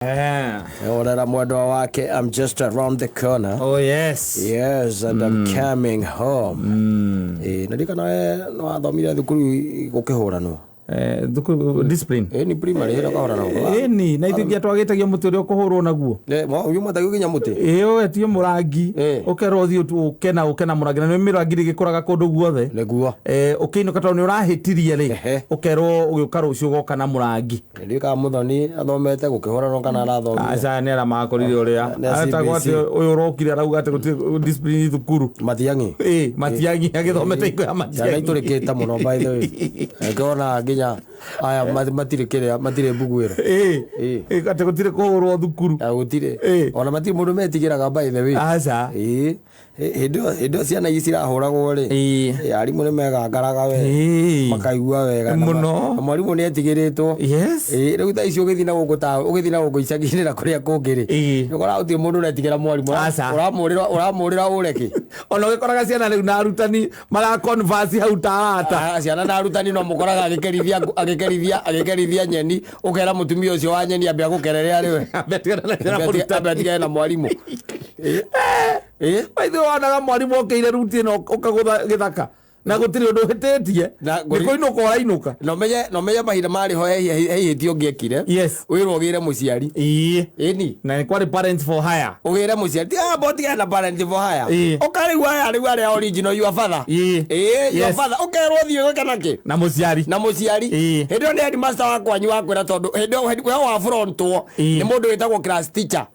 Orera mwendwa wake, "I'm just around the corner." Oh yes. Yes, and I'm coming home. Eh, naririkana we nĩ wathomire thukuru gũkĩhũranwo. Thukuru discipline. Ĩ ni primary ĩrĩa ũkahũranwo. Ĩni na ithuĩ nginya twagĩtagio mũtĩ ũrĩa ũkũhũrwo naguo. Yuma nginya mũtĩ. Ĩ wetio mũrangi. Ũkerwo ũthiĩ ũke na ũke na mũrangi, na nĩ mĩrangi rĩgĩkũraga kũndũ guothe. Nĩguo. Ũkĩinũka tondũ nĩ ũrahĩtirie rĩ, ũkerwo ũgĩũka rũciũ ũgoka na mũrangi. Ndiũĩ Muthoni athomete gũkĩhũranwo kana arathomire. Aca, nĩ aramakorire ũrĩa Nĩ a etagwo CBC. atĩ ũyũ ũrokire arauga atĩ gũtirĩ discipline thukuru. Matiang'i. Ĩ, Matiang'i agĩthomete hingo ya Ciana Matiang'i. itũrĩkĩte mũno, by the way. Ngĩona nginya aya matirĩ kĩrĩa, matirĩ mbuguĩro. Ĩ, atĩ gũtirĩ kũhũrwo thukuru. Na gũtirĩ. Ona matirĩ mũndũ metigĩraga, by the way. Aca. Ĩ, hĩndĩ ĩyo ciana ici cirahũragwo rĩ, arimũ nĩ megangaraga we, makaigua wega na Mũno. na mwarimũ nĩ etigĩrĩtwo. Ĩ, rĩu thaa ici ũgĩthiĩ na gũkũ ta ũgĩthiĩ na gũkũ icagi-inĩ na kũrĩa kũngĩ rĩ, nĩ ũkoraga gũtirĩ mũndũ ũretigĩra mwarimũ. Aca. Ũramũrĩra ũre kĩ. Ona ũgĩkoraga ciana rĩu na arutani mara converse hau ta arata. Ah, ciana na arutani no mũkoraga agĩkerithia agĩkerithia agĩkerithia nyeni, ũkera mũtumia ũcio wa nyeni ambe agũkerere arĩ we. Ambe atigane na ciana mũrutani. Ambe atigane na mwarimũ. Ĩ. Ithuĩ wonaga mwarimũ okĩire ruti ĩno ũkagũtha gĩthaka na gũtirĩ ũndũ ũhĩtĩtie. Nĩ kũinũka ũrainũka. Na ũmenye mahinda marĩ ho he ihĩtia ũngĩekire, wĩrwo ũgĩre mũciari. Ĩni. Na nĩ kwarĩ parents for hire. Ũgĩre mũciari, tiga amba ũtigane na parent for hire. Ũkarĩu aya rĩu arĩa original, your father. Ĩ, your father, ũkerwo ũthiĩ gwĩka nakĩ? Na mũciari. Na mũciari. Hĩndĩ ĩyo nĩ headmaster wa kwanyu wakwĩra, tondũ hĩndĩ ĩyo we wa frontwo nĩ mũndũ wĩtagwo class teacher.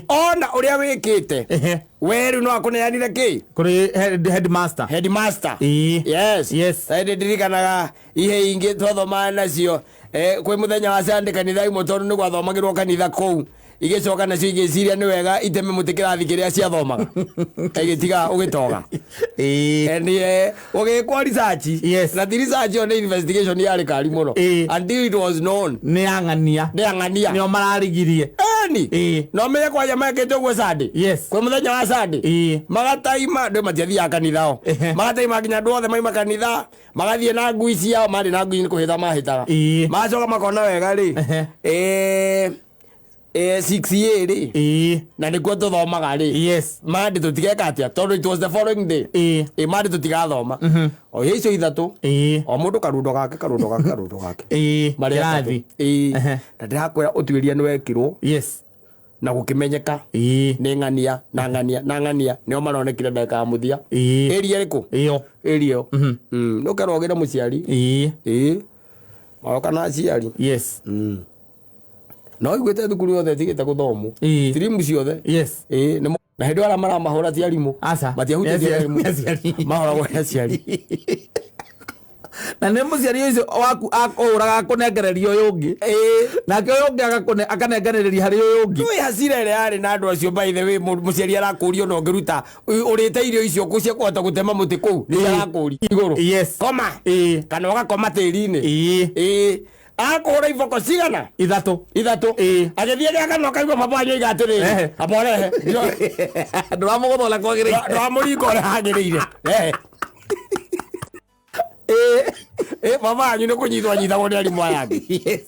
Ona ũrĩa wĩkĩte, we rĩu no akũneanire kĩ? Kũrĩ headmaster. Headmaster. Yes. Hĩndĩ ndirikanaga ihe ingĩ twathomaga nacio, kwĩ mũthenya wa Sunday kanitha imwe, tondũ nĩ gwathomagĩrwo kanitha kũu, igĩcoka nacio igĩciria nĩ wega iteme mũtĩ kĩrathi kĩrĩa ciathomaga, igĩtiga ũgĩtoga. And ũgĩkwo research. Na ti research ĩyo, nĩ investigation yarĩ kari mũno until it was known. Nĩ ang'ania. Nĩ ang'ania. Nĩo mararigirie. Eni no menye kwanja mekĩte ũguo Sunday. Kwĩ mũthenya wa Sunday magataima andũ matiathiaga kanitha o. Magataima nginya andũ othe maima kanitha, magathiĩ na ngui ciao, marĩ na ngui nĩ kũhĩta mahĩtaga. Magacoka makona wega rĩ, 6A rĩ, na nĩkuo tũthomaga rĩ, Monday tũtigeka atĩa, tondũ it was the following day. Ĩ, Monday tũtigathoma o icio ithatũ, o mũndũ karundo gake, karundo gake, karundo gake. Marĩ atatũ. Kĩrathi. Ĩĩ. Na ndĩrakwĩra ũtuĩria nĩ wekirwo na gũkĩmenyeka nĩ ng'ania na ng'ania na ng'ania nĩo maronekire ndagĩka ya mũthia. Ĩria ĩrĩkũ? Ĩyo. Ĩria ĩyo. Nĩ ũkerwo ũgĩre mũciari. Ĩĩ, magoka na aciari. No iguĩte thukuru yothe ĩtigĩte gũthomwo. Stream ciothe. Ĩĩ, na hĩndĩ ĩyo arĩa maramahũra ti arimũ. Aca. Matiahutĩtie Nĩ aciari. arimũ. Nĩ aciari. Mahũragwo nĩ aciari. Na nĩ mũciari ũcio waku akũhũraga akũnengereria ũyũ ũngĩ, nake ũyũ ũngĩ akanengereria harĩ ũyũ ũngĩ. Ndũĩ hasira ĩrĩa yarĩ na andũ acio. By the way, mũciari arakũria ona ũngĩruta ũrĩte irio icio kũ cia kũhota gũtema mũtĩ kũu, nĩ arakũria igũrũ. Koma kana ũgakoma tĩri-inĩ. Ĩĩ, akũhũra iboko cigana? Ithatũ. Ithatũ. Agĩthiĩ gĩa kana ũkaigua baba wanyu oiga atĩrĩrĩ, amba ũrehe. Ndũramũgũtha ũrĩa kwagĩrĩire. Ndũramũringa ũrĩa hagĩrĩire. Rehe. Ĩ, baba wanyu nĩ kũnyitwo anyitagwo nĩ arimũ aya angĩ.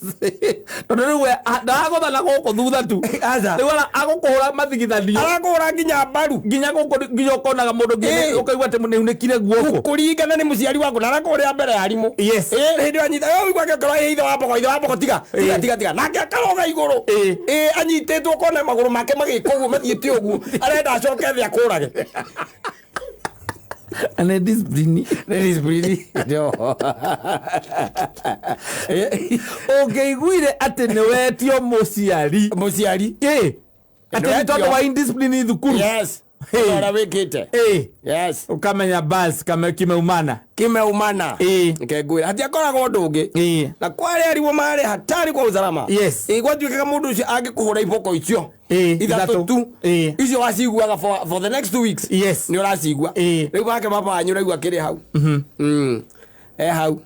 Tondũ rĩu we ndaragũtha na gũkũ thutha tu. Aca. Rĩu agũkũhũra mathigithanio. Arakũhũra nginya mbaru. Nginya gũkũ, nginya ũkonaga mũndũ nginya ũkaigua atĩ nĩunĩkire guoko. Kũringana nĩ mũciari waku, na arakũhũrĩra mbere ya arimũ. Ĩ, hĩndĩ ĩyo anyita ĩ, ũigua agĩkorwo ĩ, ithe wa mbogo, ithe wa mbogo, tiga tiga, tiga, tiga, nake akaroga igũrũ. Ĩ, anyitĩtwo ũkona magũrũ make magĩka ũguo, mathiĩte ũguo, arenda acoke thĩ akũrage. Nĩ discipline. Nĩ discipline. No. Ũngĩiguire atĩ nĩ wetio mũciari. Mũciari. Atĩ nĩ tondũ wa indiscipline thukuru. Yes. Ũrĩa wĩkĩte. Yes. Ũkamenya bas kame kimeumana. Kimeumana. Nke ngwĩra hatiakoragwo ũndũ ũngĩ. Na kwarĩ arimũ marĩ hatari kwa usalama. Ĩ, gwatuĩkaga mũndũ ũcio angĩkũhũra iboko icio ithatũ ithatũ. tu, icio waciguaga for the next 2 weeks. Nĩ ũracigua. Rĩu make baba wanyu ũraigua kĩrĩ hau. E hau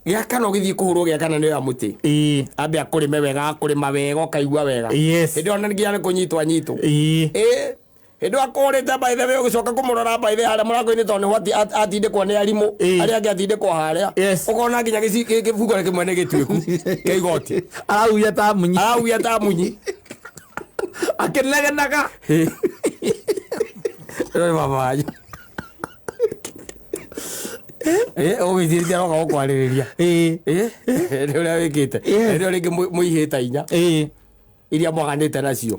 gĩa kana ũgĩthiĩ kũhũrwo gĩa kana nĩ ya mũtĩ. Ambe akũrĩme wega, akũrĩma wega ũkaigua wega. Hĩndĩ ĩyo nginya nĩ kũnyitwo anyitwo. Ĩ, hĩndĩ ĩyo akũhũrĩte, by the way, ũgĩcoka kũmũrora by the way harĩa mũrango-inĩ, tondũ nĩho atindĩkwo nĩ arimũ arĩa angĩ, atindĩkwo harĩa. Ũkona nginya kĩbungo kĩmwe nĩ gĩtuĩku kĩa igoti. Arauya ta munyi. Arauya ta munyi. Akĩnegenaga. Ĩno nĩ baba wanyu. Ũgwĩcirĩtie aroka gũkwarĩrĩria. Nĩ ũrĩa wĩkĩte. Yes. Hĩndĩ ĩyo rĩngĩ mũihĩte inya iria mwaganĩte nacio.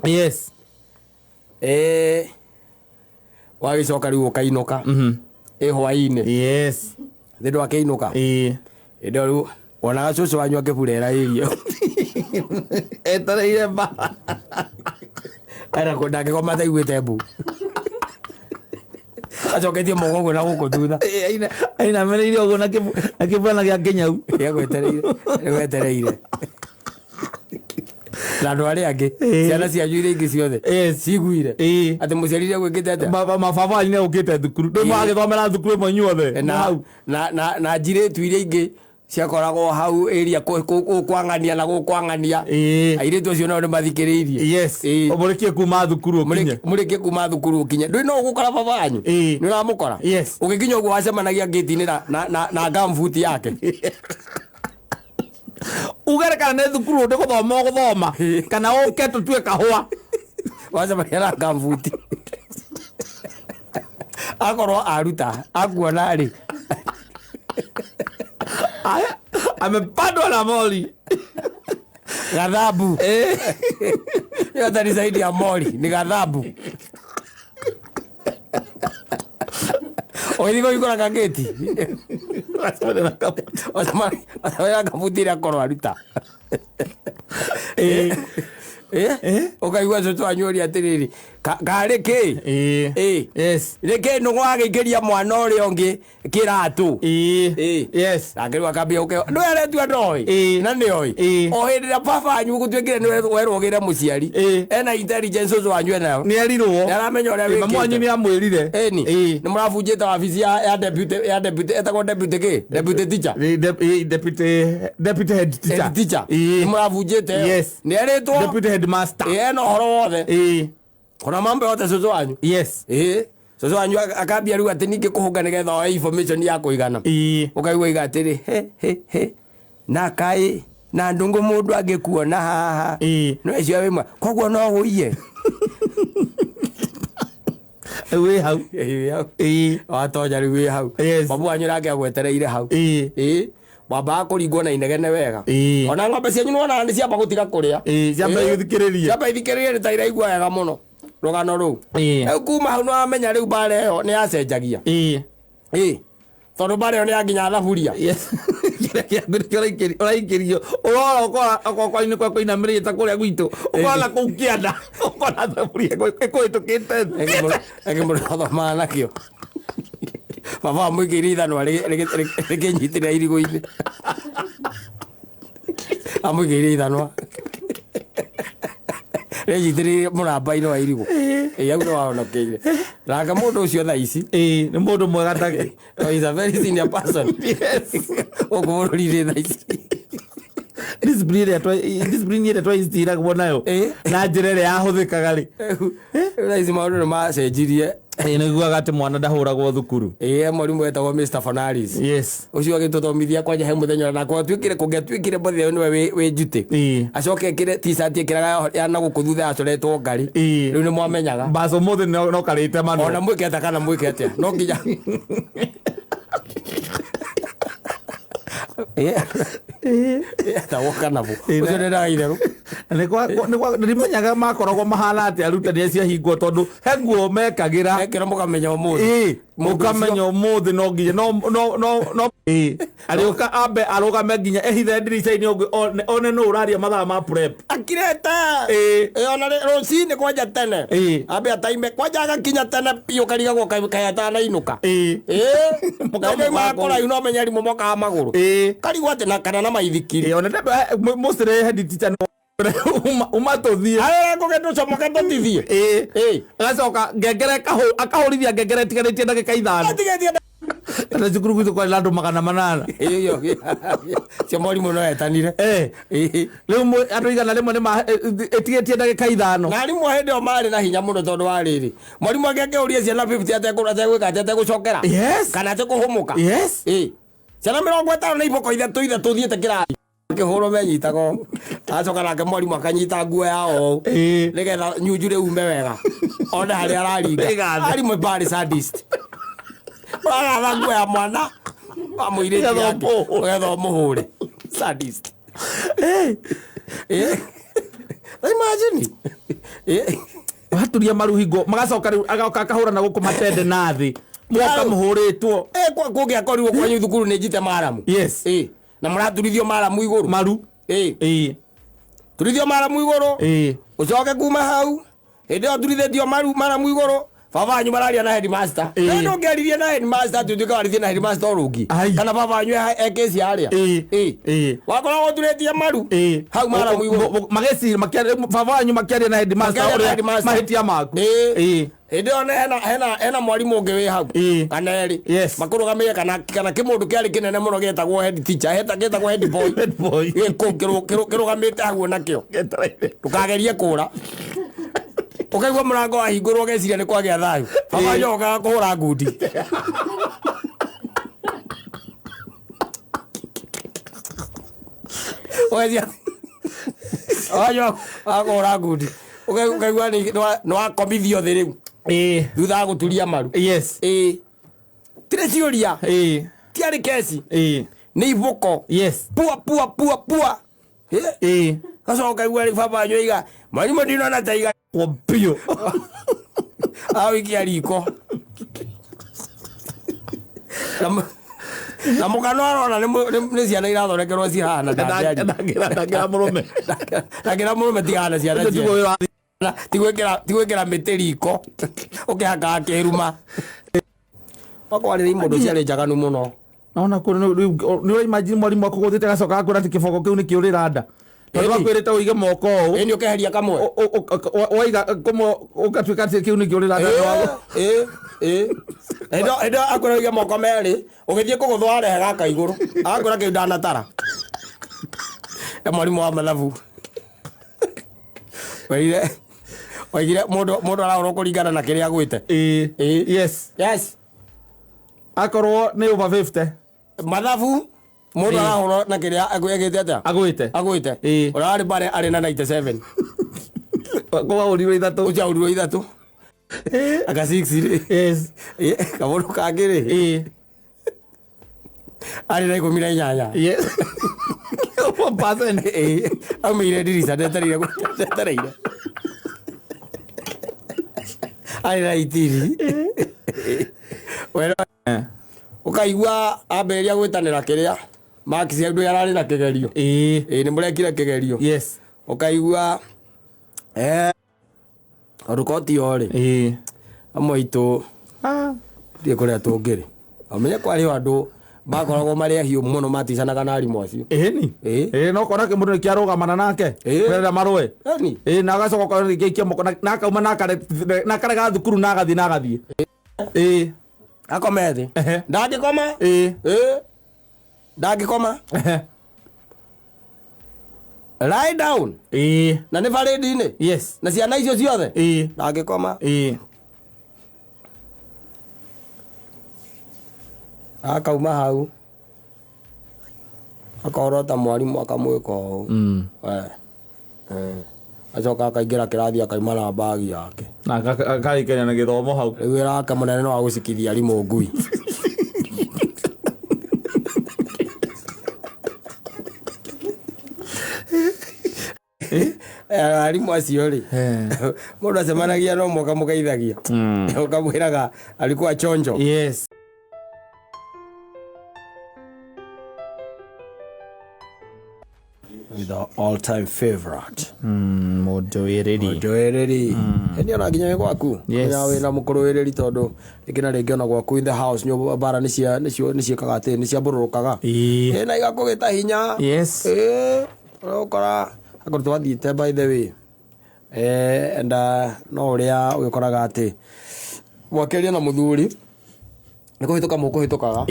Wagĩcoka rĩu ũkainũka. Ĩ hwaĩ-inĩ. Thĩ ndwakĩinũka. Hĩndĩ ĩyo rĩu wonaga cũcũ wanyu akĩburera irio. Etereire mbara. Ena kũ ndangĩkoma ataiguĩte mbu. Acoketie moko ũguo na gũkũ thutha. Ainamĩrĩire ũguo na kĩbwana gĩa kĩnyau. Nĩegwetereire. Nĩgwetereire. Na andũ arĩa angĩ ciana cianyu iria ingĩ ciothe ciguire atĩ mũciari nĩegwĩkĩte atĩa. Mababa wanyu nĩegũkĩte thukuru. Ndũĩ mũragĩthomera thukuru ĩmwe inyuothe. Na Hau. na njirĩtu iria ingĩ ciakoragwo hau area gũkwang'ania na gũkwang'ania. Airĩtu acio nao nĩmathikĩrĩirie. Mũrĩkie kuma thukuru ũkinye. Mũrĩkie kuma thukuru ũkinye. Ndũĩ no ũgũkora baba wanyu? Nĩ ũramũkora? Ũgĩkinya ũguo wacemanagia ngĩti-inĩ na gumboot yake. Ugere kana nĩ thukuru ndĩ gũthoma ũgũthoma kana ũke tũtue kahũa. Wacemania na gumboot. Akorwo aruta akuona rĩ. Aya, amepandwa na moli. Ghadhabu. Hiyo hata ni zaidi ya moli, ni ghadhabu. Ũgĩthiĩ kũhingũra kangĩti. Wacemania na gumboot. Wacemania na gumboot ĩrĩa akorwo aruta. Ũkaigua cũcũ wanyu ũria atĩrĩrĩ, karĩ kĩ? Nĩkĩ nũgũ agĩikĩria mwana ũrĩa ũngĩ kĩratũ? Nake rĩu akambia gũkeo, nĩwe aretua ndoĩ? Na nĩoĩ? O hĩndĩ ĩrĩa baba wanyu gũtuĩkire nĩwe werwo ũgĩre mũciari. Ena intelligence ũcio wanyu enayo. Nĩerirwo. Nĩaramenya ũrĩa Mamu wanyu wĩkĩte. nĩamwĩrire. Ĩni. Nĩmũrabunjĩte wabici ya deputy, ya deputy, etagwo deputy kĩ? Deputy teacher. Deputy head teacher. Head teacher. Nĩmũrabunjĩte ĩyo. Nĩerĩtwo. Deputy headmaster. Ena ũhoro wothe. Kuna mambo yote cũcũ wanyu. Cũcũ wanyu akambia rĩu atĩ ningĩ kũhũnga nĩgetha oe information ya kũigana. Ũkaigua iga atĩrĩ, he, he, he. Na kaĩ, na ndũngũ mũndũ angĩkuona haha. No ĩcio wĩ mwa. Koguo no ũiye. Rĩu wĩ hau. Wĩ hau. Watonya rĩu wĩ hau. Babu wanyu nake agwetereire hau. Wambaga kũringwo na inegene wega. Ona ng'ombe cianyu nĩwonaga nĩ ciamba gũtiga kũrĩa. Ciamba ithikĩrĩrie. Ciamba ithikĩrĩrie nĩ ta iraigua wega mũno. Rũgano rũu. Rĩu kuma hau nĩwamenya rĩu mbara ĩyo nĩ yacenjagia. Tondũ mbara ĩyo nĩ ya nginya thaburia. Kĩrĩa kĩaku nĩkĩo ũraikĩrio. Ũrora ũkora okorwo kwa kũinamĩrĩria ta kũrĩa gwitũ. Ũkona kũu kĩanda. Ũkona thaburia ĩkũhĩtũkĩte thĩ. Eke mũndũ athomaga nakĩo. Baba amũikĩirie ithanwa rĩkĩnyitĩrĩra irigũ-inĩ. Amũikĩirie ithanwa. Rĩnyitĩrĩire mũramba-inĩ wa irigũ. Hau nĩwahonokeire. Nake mũndũ ũcio thaa ici. Nĩ mũndũ mwega take. Oh, he's a very senior person. Gũkũ bũrũri-inĩ thaa ici. Discipline ĩrĩa discipline ĩrĩa twainstillagwo nayo. Na njĩra ĩrĩa yahũthĩkaga rĩ. Rĩu thaa ici maũndũ nĩmacenjirie. Nĩguaga atĩ mwana ndahũragwo thukuru. He mwarimũ wetagwo Mr. Fanaris. Ũcio agĩtũthomithia kwanja he mũthenya ona kwatuĩkire kũngĩatuĩkire mũthenya nĩwe wĩ njutĩ. Acoke ekĩre t-shirt ĩkĩraga ya na gũkũ thutha yacoretwo ngari. Rĩu nĩmwamenyaga. Mbaco ũmũthĩ no karĩte mano. Ona mwĩke atĩa kana mwĩke atĩa. No nginya. Etagwo Kanabũ. Ũcio nĩ itherũ. Nĩmenyaga makoragwo mahana atĩa arutani acio ahingwo tondũ he nguo mekagĩra. Mekĩra mũkamenya ũmũthĩ. Mũndũ Ũkamenya ũcio- ũmũthĩ no nginya, no, no, no, no. Arĩũka ambe arũgame nginya ehithe ndirica-inĩ ũguo, one nũ ũraria mathaa ma prep. Akirete. Ona rũcinĩ kwanja tene. Ambe ataime kwanja agakinya tene biũ karigagwo kaĩ atanainũka. Mũkamũbanga Na nĩ makora ũguo. no menye arimũ mokaga magũrũ. Karigwo atĩ na kana na maithikiri. Ona ndembe, mostly head teacher no uma tũthiĩ. Arĩa ngũgĩ tũcomoke tũtithiĩ. Agacoka ngengere akahũrithia ngengere ĩtigarĩtie ndagĩka ithano. Atigetie Na cukuru gwitũ kwarĩ na andũ 800. Cio mwarimũ no etanire. Rĩu andũ 100 nĩ ĩtigĩtie ndagĩka ithano. Na arimũ hĩndĩ ĩyo marĩ na hinya mũno tondũ wa rĩrĩ. Mwarimũ angĩakĩũria ciana 50 ategwĩka atĩa, ategũcokera. Kana atekũhũmũka. Ciana 50 na iboko ithatũ ithatũ thiĩte kĩrathi. Makĩhũrwo menyitaga ũũ. Acoka nake mwarimũ akanyita nguo yao ũũ. Nĩgetha nyunju rĩu ume wega. One harĩa araringa. Ĩgathe. Arimũ mbarĩ sadist. Ũragatha nguo ya mwana wa mũirĩtu Nĩgetha yake. ũmũhũre. Nĩgetha ũmũhũre. Sadist. Eh. Imagine. Eh. Waturia maru hingo magacoka rĩu agoka akahũra na gũkũ matende na thĩ mwoka mũhũrĩtwo. Eh, kwa kũngĩakorirwo kwanyu thukuru nĩ njite maramu. Yes. Eh. Na mũraturithio maramu igũrũ. Maru. Eh. Turithio maramu igũrũ. Ucoke kuma hau hĩndĩ ĩyo turithĩtio maru maramu igũrũ baba wanyu mararia na headmaster. Na ndũngĩaririe na headmaster atĩ ũtuĩke warithie na headmaster ũrũngi. Kana baba wanyu e kesi harĩa. Wakoragwo ũturĩtie maru hau maramu igũrũ. Magecira makĩaria baba wanyu makĩaria na headmaster Makĩaria na ũrĩa headmaster. mahĩtia maku. Hĩndĩ ĩyo hena mwarimũ ũngĩ wĩ hau kana erĩ makũrũgamĩrĩre kana kĩmũndũ kĩarĩ kĩnene mũno gĩetagwo head teacher gĩetagwo head boy. Head boy. Gĩ kũu kĩrũgamĩte hau onakĩo. Ndũkagerie kũra. Ũkaigua mũrango wahingũrwo ũgeciria nĩ kwagĩa thayũ. Baba wanyu okaga kũhũra ngundi. Ũgeciria baba wanyu okaga kũhũra ngundi. Ũkaigua nĩ wakomithio thĩ rĩu. Thutha wa gũturia maru. Yes. Tirĩ ciũria. Tiarĩ keci. Nĩ ibũko. Yes. Pua pua pua pua. Gacoka ũkaigua rĩu baba wanyu oiga, mwarimũ ndinona ta iga. Biũ. Awikia riko. Na mũkano arona nĩ ciana irathondekerwo cihana ndangĩaria. Ndangĩra mũrũme. Ndangĩra mũrũme tigana ciana Ũcio tiguo ciene. wĩra. Tigwĩkĩra mĩtĩ riko ũkĩhakaga kĩruma. Makwarĩrĩ mũndũ ciarĩ njaganu mũno. Naona kũ nĩ ũraimagine mwarimũ akũgũthĩte agacoka agakwĩra atĩ kĩboko kĩu nĩ kĩũrĩra nda. Tondũ akwĩrĩte ũige moko ũũ. Ĩni ũkeheria kamwe. Waiga kũmwe ũgatuĩka atĩ kĩu nĩ kĩũrĩra nda. Hĩndĩ ĩyo akwĩra ũige moko merĩ ũgĩthiĩ kũgũthwo warehe gaka igũrũ. Agakwĩra kĩu ndanatara. Mwarimũ wa mathabu. Oigire oigire mũndũ arahũrwo kũringana na kĩrĩa agwĩte. Yes. Yes. Akorwo nĩ over 50. Mathabu mũndũ arahũrwo na kĩrĩa agwĩte atĩa? Agwĩte. Agwĩte. Ũrĩa warĩ mbare arĩ na 97. Kũwahũrirwo ithatũ. Ũcio ahũrirwo ithatũ. Aka 6 rĩ. Yes. Kamũndũ kangĩ rĩ. Arĩ na 18. Yes. 1%. Aumĩire ndirica ndetereire. Arĩ na 18. Wera ũkaigua ambĩrĩria gwĩtanĩra kĩrĩa marks ya andũ ararĩ na kĩgerio. Nĩ mũrekire kĩgerio. Yes. Ũkaigua tondũ koti o rĩ. Amwe aitũ ndiĩ kũrĩa tũngĩrĩ. Ũmenye kwarĩ o andũ makoragwo marĩ ahiũ mũno maticanaga na arimũ acio. Ĩni. No kona kĩmũndũ nĩkĩo arũgamana nake. Kwenda marũe. Ĩni. Na agacoka ũkona rĩngĩ aikia moko na akauma na akarega thukuru na agathiĩ na agathiĩ. Akome thĩ. Ndangĩkoma. Ndangĩkoma. Lie down. Na nĩ barĩndi-inĩ. Yes. Na ciana icio ciothe. Ndangĩkoma. Akauma hau. Akorota mwarimũ akamwĩka ũũ. Acoka akaingĩra kĩrathi akauma na mbagi yake. Na akarĩkania na gĩthomo hau. Rĩu wĩra wake mũnene nĩ wa gũcikithia arimũ ngui. Arimũ acio rĩ, mũndũ acemanagia no mũka mũgeithagia. Ũkamwĩraga alikuwa chonjo. Yes. With our all-time favorite. Mũndũ wĩrĩri. Mũndũ wĩrĩri. Ĩni ona nginya wĩ gwaku. Yes. Nginya wĩna mũkũrũ wĩrĩri tondũ rĩngĩ na rĩngĩ ona gwaku in the house nyũmba mbara nĩciĩkaga atĩ nĩciambũrũrũkaga. Na igakũgĩta hinya. Yes. Ũgakora akorwo twathiĩte by the way. And no ũrĩa ũgĩkoraga atĩ mwakĩaria na mũthuri nĩ kũhĩtũka mũkũhĩtũkaga.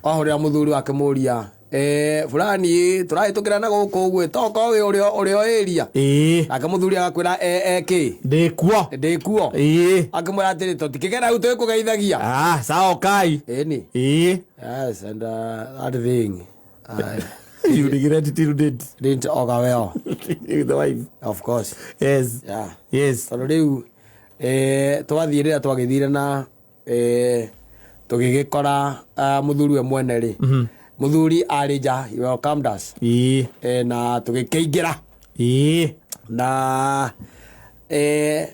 Wahũrĩra mũthuri wake mũria fulani tũrahĩtũkĩra na gũkũ ũguo tokorwo wĩ ũrĩa area. Nake mũthuri agakwĩra kĩ? Ndĩkuo. Ndĩkuo. Akĩmwĩra atĩrĩ tũtikĩgera hau twĩkũgeithagia. Sawa kai. Ĩni. Yes, and that thing. You regret till date. Didn't auger well. With the wife. Of course. Yes. Yeah. Yes. Tondũ rĩu twathiĩ rĩrĩa twagĩthire na tũgĩgĩkora mũthuri we mwene rĩ, mũthuri arĩ nja, he welcomed us. Na tũgĩkĩingĩra. Na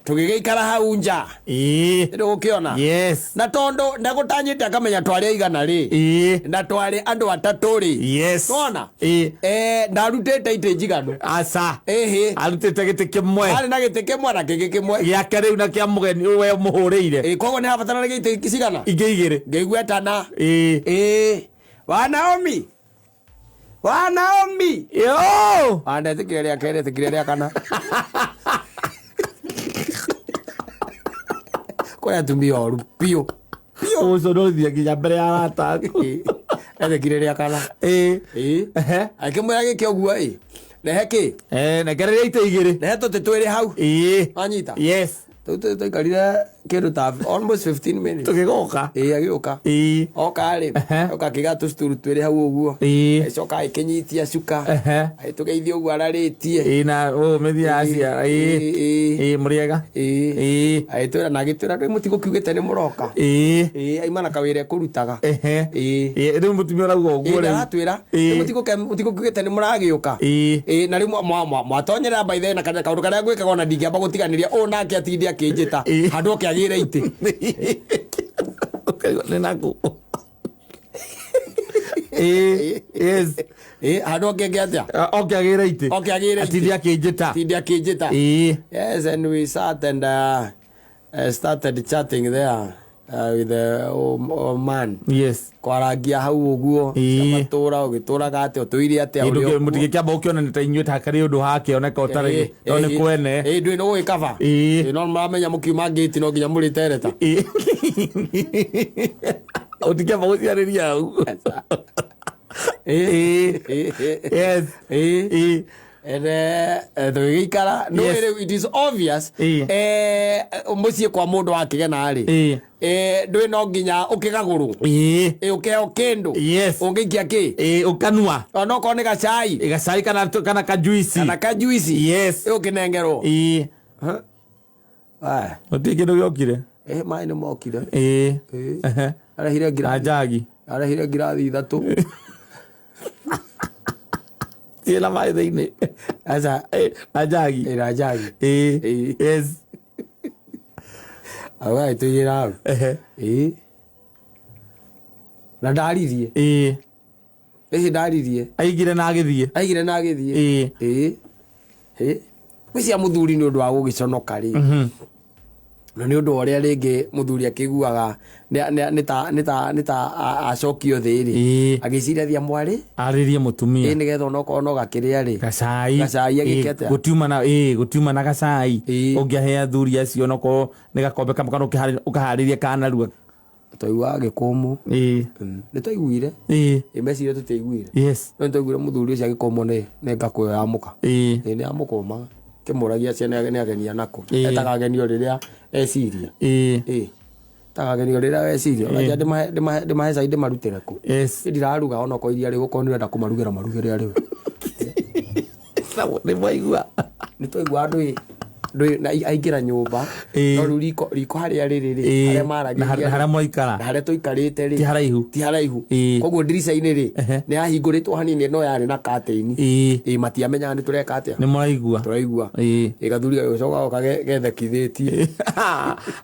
tũgĩgĩikara hau nja. Nĩndũgũkĩona? Yes. Na tondũ ndagũtanyĩte akamenya twarĩ aigana rĩ, na twarĩ andũ atatũ rĩ. Yes. Nĩwona? Ndarutĩte itĩ njiganu. Aca. Ĩhĩ. Arutĩte gĩtĩ kĩmwe. Arĩ na gĩtĩ kĩmwe na kĩngĩ kĩmwe. Gĩake rĩu na kĩa mũgeni we mũhũrĩire. Koguo nĩ habataranagia itĩ cigana? Ingĩ igĩrĩ. Ngĩigua etana. Wa Naomi. Wa Naomi. Yo. Andetĩkire rĩa kerĩ, etĩkire rĩa kana. Kũrĩ atumia oru biũ. Ũgũconorithia nginya mbere ya arata aku. Etĩkire rĩa kana. Akĩmwĩra gĩke ũguo ĩ. Rehe kĩ? Nekereria itĩ igĩrĩ. Rehe tũtĩ twĩrĩ hau. Wanyita? Yes. Tũu tũikarire kĩndũ ta almost 15 minutes. Tũgĩgoka. Agĩũka. Oka rĩ, oka akĩiga tũcuturu twĩrĩ hau ũguo. Agĩcoka agĩkĩnyitia cuka. Agĩtũgeithia ũguo ararĩtie. Na ũmĩthia acia. Mũrĩega. Agĩtwĩra na agĩtwĩra rĩu mũtigũkiugĩte nĩ mũroka. Aima na kawĩra ekũrutaga. Rĩu mũtumia ũrauga ũguo rĩu. Aratwĩra, rĩu mũtigũkiugĩte nĩ mũragĩũka. Na rĩu mwatonyerera by then na kaũndũ karĩa ngwĩkaga ona ndingĩamba gũtiganĩria ũũ nake atinde akĩnjĩta. Handũ oke agĩre itĩ. Ũkaigua nĩ naku. Yes. Handũ oke eke atĩa? Oke agĩre itĩ. Oke agĩre itĩ. Atinde akĩnjĩta. Atinde akĩnjĩta. Yes, and we sat and started chatting there with the man. Yes. Kwarangia hau ũguo. Matũra ũgĩtũraga atĩa, ũtũire atĩa, Kĩndũ ũrĩ kĩ- ũguo. mũtingĩkĩamba gũkĩona nĩ ta inyuĩ ta harĩ ũndũ hakĩoneka ũtarĩ no nĩ kwene. Ndũĩ nĩ gũgĩkaba. No mũramenya mũkiuma ngĩti no nginya mũrĩtereta. Ũtingĩamba gũciarĩria hau. Yes. And tũgĩgĩikara. No Yes. rĩu it is obvious, mũciĩ kwa mũndũ wakĩgena rĩ, ndũĩ no nginya ũkĩgagũrwo. Ũkĩheo kĩndũ. Yes. Ũngĩikia kĩ? Ũkanua. Ona okorwo nĩ gacai. Gacai kana kajuici. Kana kajuici. Yes. Ũkĩnengerwo. Gũtirĩ kĩndũ gĩokire. Maĩ nĩ mokire. Arehire Na ngirathi. njagi. Arehire ngirathi ithatũ. Ciĩna maĩ thĩinĩ. Aca. Na njagi. Na njagi. Yes. Agagĩtũigĩra hau. Na ndaririe. Ĩhĩ ndaririe. Aigire na agĩthiĩ. Aigire na agĩthiĩ. Gwĩciria mũthuri nĩ ũndũ wa gũgĩconoka rĩ. Na nĩ ũndũ wa ũrĩa rĩngĩ mũthuri akĩiguaga nĩ ta acokio thĩ rĩ. Agĩciria thia mwarĩ. Arĩrie mũtumia. Nĩgetha onokorwo no gakĩrĩa rĩ. Gacai. Gacai agĩke atĩa? Gũtiuma na gacai. Ũngĩahe athuri acio onokorwo nĩ gakombe kamwe kana ũkaharĩria kanarua. Twaiguaga gĩkũmũ. Nĩ twaiguire. Meciria tũtiaiguire. Yes. No nĩ twaiguire mũthuri ũcio agĩkũmwo nĩ ngakũ ĩyo ya mũka. Nĩ amũkũmaga. Kĩmũragia ciana nĩ agenia nakũ. Etaga agenio rĩrĩa eciria. Etaga agenio rĩrĩa weciria. Ũraja ndĩmahe cai ndĩmarutĩre kũ. Yes. Niĩ ndiraruga onokorwo iria rĩgũkorwo nĩ ũrenda kũmarugĩra marugĩre arĩ we. Nĩ mwaigua. Nĩ twaigua ndũĩ na aingĩra nyũmba. No rĩu riko harĩa rĩrĩ rĩ, harĩa maragĩria Na harĩa mwaikara. Na harĩa tũikarĩte rĩ. Ti haraihu. Ti haraihu. Koguo ndirica-inĩ rĩ, nĩ yahingũrĩtwo hanini no yarĩ na curtain. Matiamenyaga nĩ tũreka atĩa. Nĩ mũraigua. Tũraigua. Gathuri gagĩcoka goka gethekithĩtie.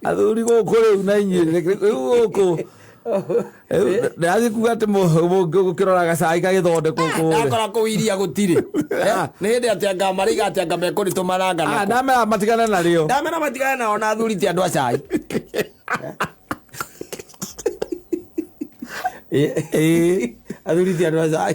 Athuri gũkũ rĩu na inyuĩ, rĩu gũkũ. Ndĩrathiĩ kuga atĩ mũngĩrora gacai gagĩthondekwo kũrĩa. Ndakora kũu iria gũtirĩ. Nĩ hĩndĩ atĩ anga maraiga atĩ anga mekũrĩtũma ranga nako. Ndamera matigane narĩo. Ndamera matigane nao na athuri ti andũ a cai. Athuri ti andũ a cai.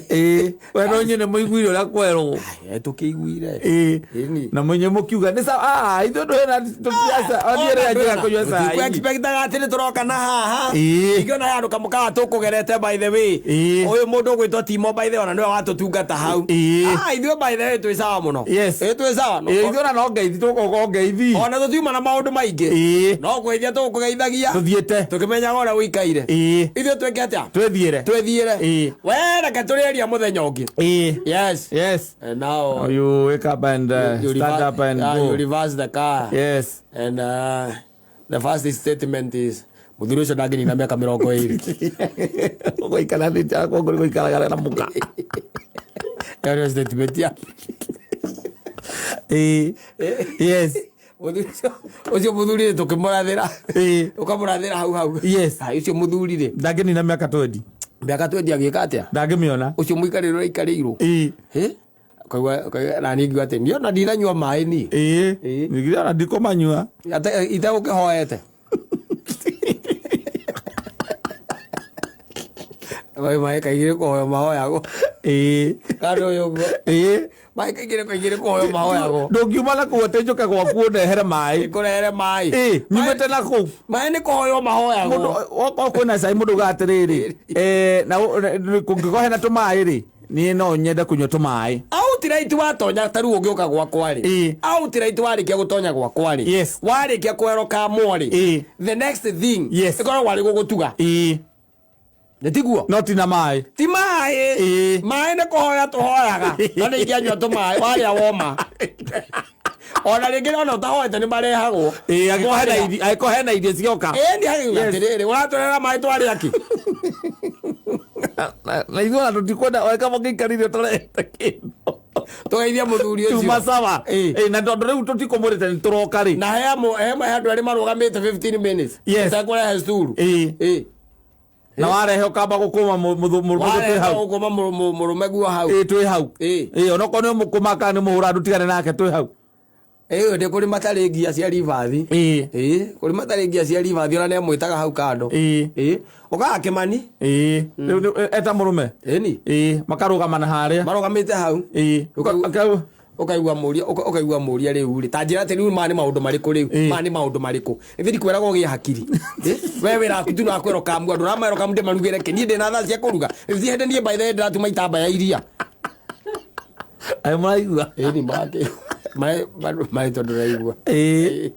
We no inyuĩ nĩ mũiguire ũrĩa kwerwo. Tũkĩiguire. Ĩĩ. Ĩni. Na mwenye mũkiuga nĩ sawa, ah, ithuĩ ndũhena tũtiaca niĩ njega kũnyua cai. Expectaga atĩ nĩ tũroka na haha. Ĩĩ. Ingĩona he handũ kamũkawa tũkũgerete, by the way. Ĩĩ. Ũyũ mũndũ ũgwĩtwo Timo, by the way, ona nĩwe watũtungata hau. Ĩĩ. Ah, ithuĩ, by the way, twĩ sawa mũno. Yes. Ĩĩ, twĩ sawa. Ĩĩ, ithuĩ ona no ngeithi tũgoka o ngeithi. Ona tũtiuma na maũndũ maingĩ. Ĩĩ. No kũgeithia tũgũkũgeithagia. Tũthiĩte. Tũkĩmenyaga ũrĩa ũikaire. Ĩĩ. Ithuĩ twĩke atĩa? Twĩthiĩre. Twĩthiĩre. Ĩĩ. We reke tũrĩeria mũthenya ũngĩ. Ĩĩ. Yes. Yes. And now Oh, you wake up and you stand up and you go. reverse the car. Yes. And the first statement is, muthuri ũcio ndangĩnina mĩaka 20. Gũikaranĩte akwa ngũrĩ gũikaraga na mũka. Ĩyo nĩyo statement ya Ĩĩ. Yes. Mũthuri ũcio mũthuri rĩ, tũkĩmũrathĩra. Ĩĩ. Ũkamũrathĩra hau hau. Yes. Ai, ũcio mũthuri rĩ, Ndangĩnina mĩaka 20. Mĩaka 20 agĩka atĩa? Ndangĩmĩona. Ũcio mũikarĩre ũraikarĩirwo. Ĩĩ. Ĩ? Ũkaigua na niĩ ngiuga atĩ niĩ ona ndinanyua maĩ niĩ. Ĩĩ. Ĩĩ. Ningĩ ona ndikũmanyua. Itegũkĩhoete. Maĩ maĩ kaigĩrĩ kũhoyo mahoyagwo. Ĩĩ. Kando ũyũ ũguo. Ĩĩ. Maĩ kaigĩrĩ kũhoyo mahoyagwo. Ndũngiuma na kũu atĩ njũke gwaku ũndehere maĩ. Ngũrehere maĩ. Ĩĩ, nyumĩte na kũu. Maĩ nĩ kũhoywo mahoyagwo. Mũndũ okorwo kwĩna cai, mũndũ ugaga atĩrĩrĩ, na kũngĩkorwo hena tũmaĩ rĩ, niĩ no nyende kũnyua tũmaĩ. Outright watonya ta rĩu ũngĩũka gwakwa rĩ, Ĩĩ. outright warĩkia gũtonya gwakwa rĩ, Yes. warĩkia kwerwo kamwo rĩ, Ĩĩ. the next thing Yes. ĩkoragwo arĩ gũgũtuga. Ĩĩ. Nĩ tiguo? No tina maĩ. Ti maĩ. Ĩĩ. Maĩ nĩ kũhoya tũhoyaga, no nĩ ingĩanyua tũmaĩ warĩa woma, ona rĩngĩ ona ũtahoete nĩ marehagwo. Ĩĩ, angĩkorwo hena irio cioka. Ĩĩ, nĩ hakiuga atĩrĩrĩ, ũratũrehera maĩ twarĩa kĩ? Na ithuĩ ona tũtikwenda weka mũngĩikarire ũtarehete kĩndũ. Tũgeithie mũthuri Tuma ũcio. sawa. Ĩĩ. Ĩĩ, na tondũ rĩu tũtikũmũrĩte nĩ tũroka rĩ. Na he andũ arĩa marũgamĩte 15 minutes Yes. ũtekũrehe sturu. Ĩĩ. Ĩĩ. Na warehe ũkamba gũkũma mũndũ twĩ Warehe hau. ũkũma mũrũme guo hau. Ĩĩ, twĩ hau. Ĩĩ. Ĩĩ, onokorwo nĩ ũmũkũma kana nĩ mũhũra ndũtigane nake, twĩ hau. Ĩĩ, ndĩ kũrĩ matarĩ ngia cia ribathi. Ĩĩ. Ĩĩ, kũrĩ matarĩ ngia cia ribathi, ona nĩamwĩtaga hau kando. Ĩĩ. Ĩĩ, ũkaga Kĩmani. Ĩĩ. Rĩu eta mũrũme. Ĩni. Ĩĩ, makarũgama na harĩa. Marũgamĩte hau. Ĩĩ. Ũkaigua mũria, ũkaigua mũria rĩu rĩ, ta njĩra atĩ rĩu maya nĩ maũndũ marĩkũ rĩu? Ĩĩ. Maya nĩ maũndũ marĩkũ? Ithe ndikwĩraga ũgĩe hakiri. Ĩ? We wĩra waku tu nakwĩra ũkamua, ndũramera ũkamu ndĩmarugĩre kĩ? Niĩ ndĩna thaa cia kũruga? Thiĩ hĩndĩ niĩ, by the way, ndĩratuma itambaya iria. Aĩ, mũraigua. Ĩni, make maĩ tondũ ndũraigua. Ĩĩ.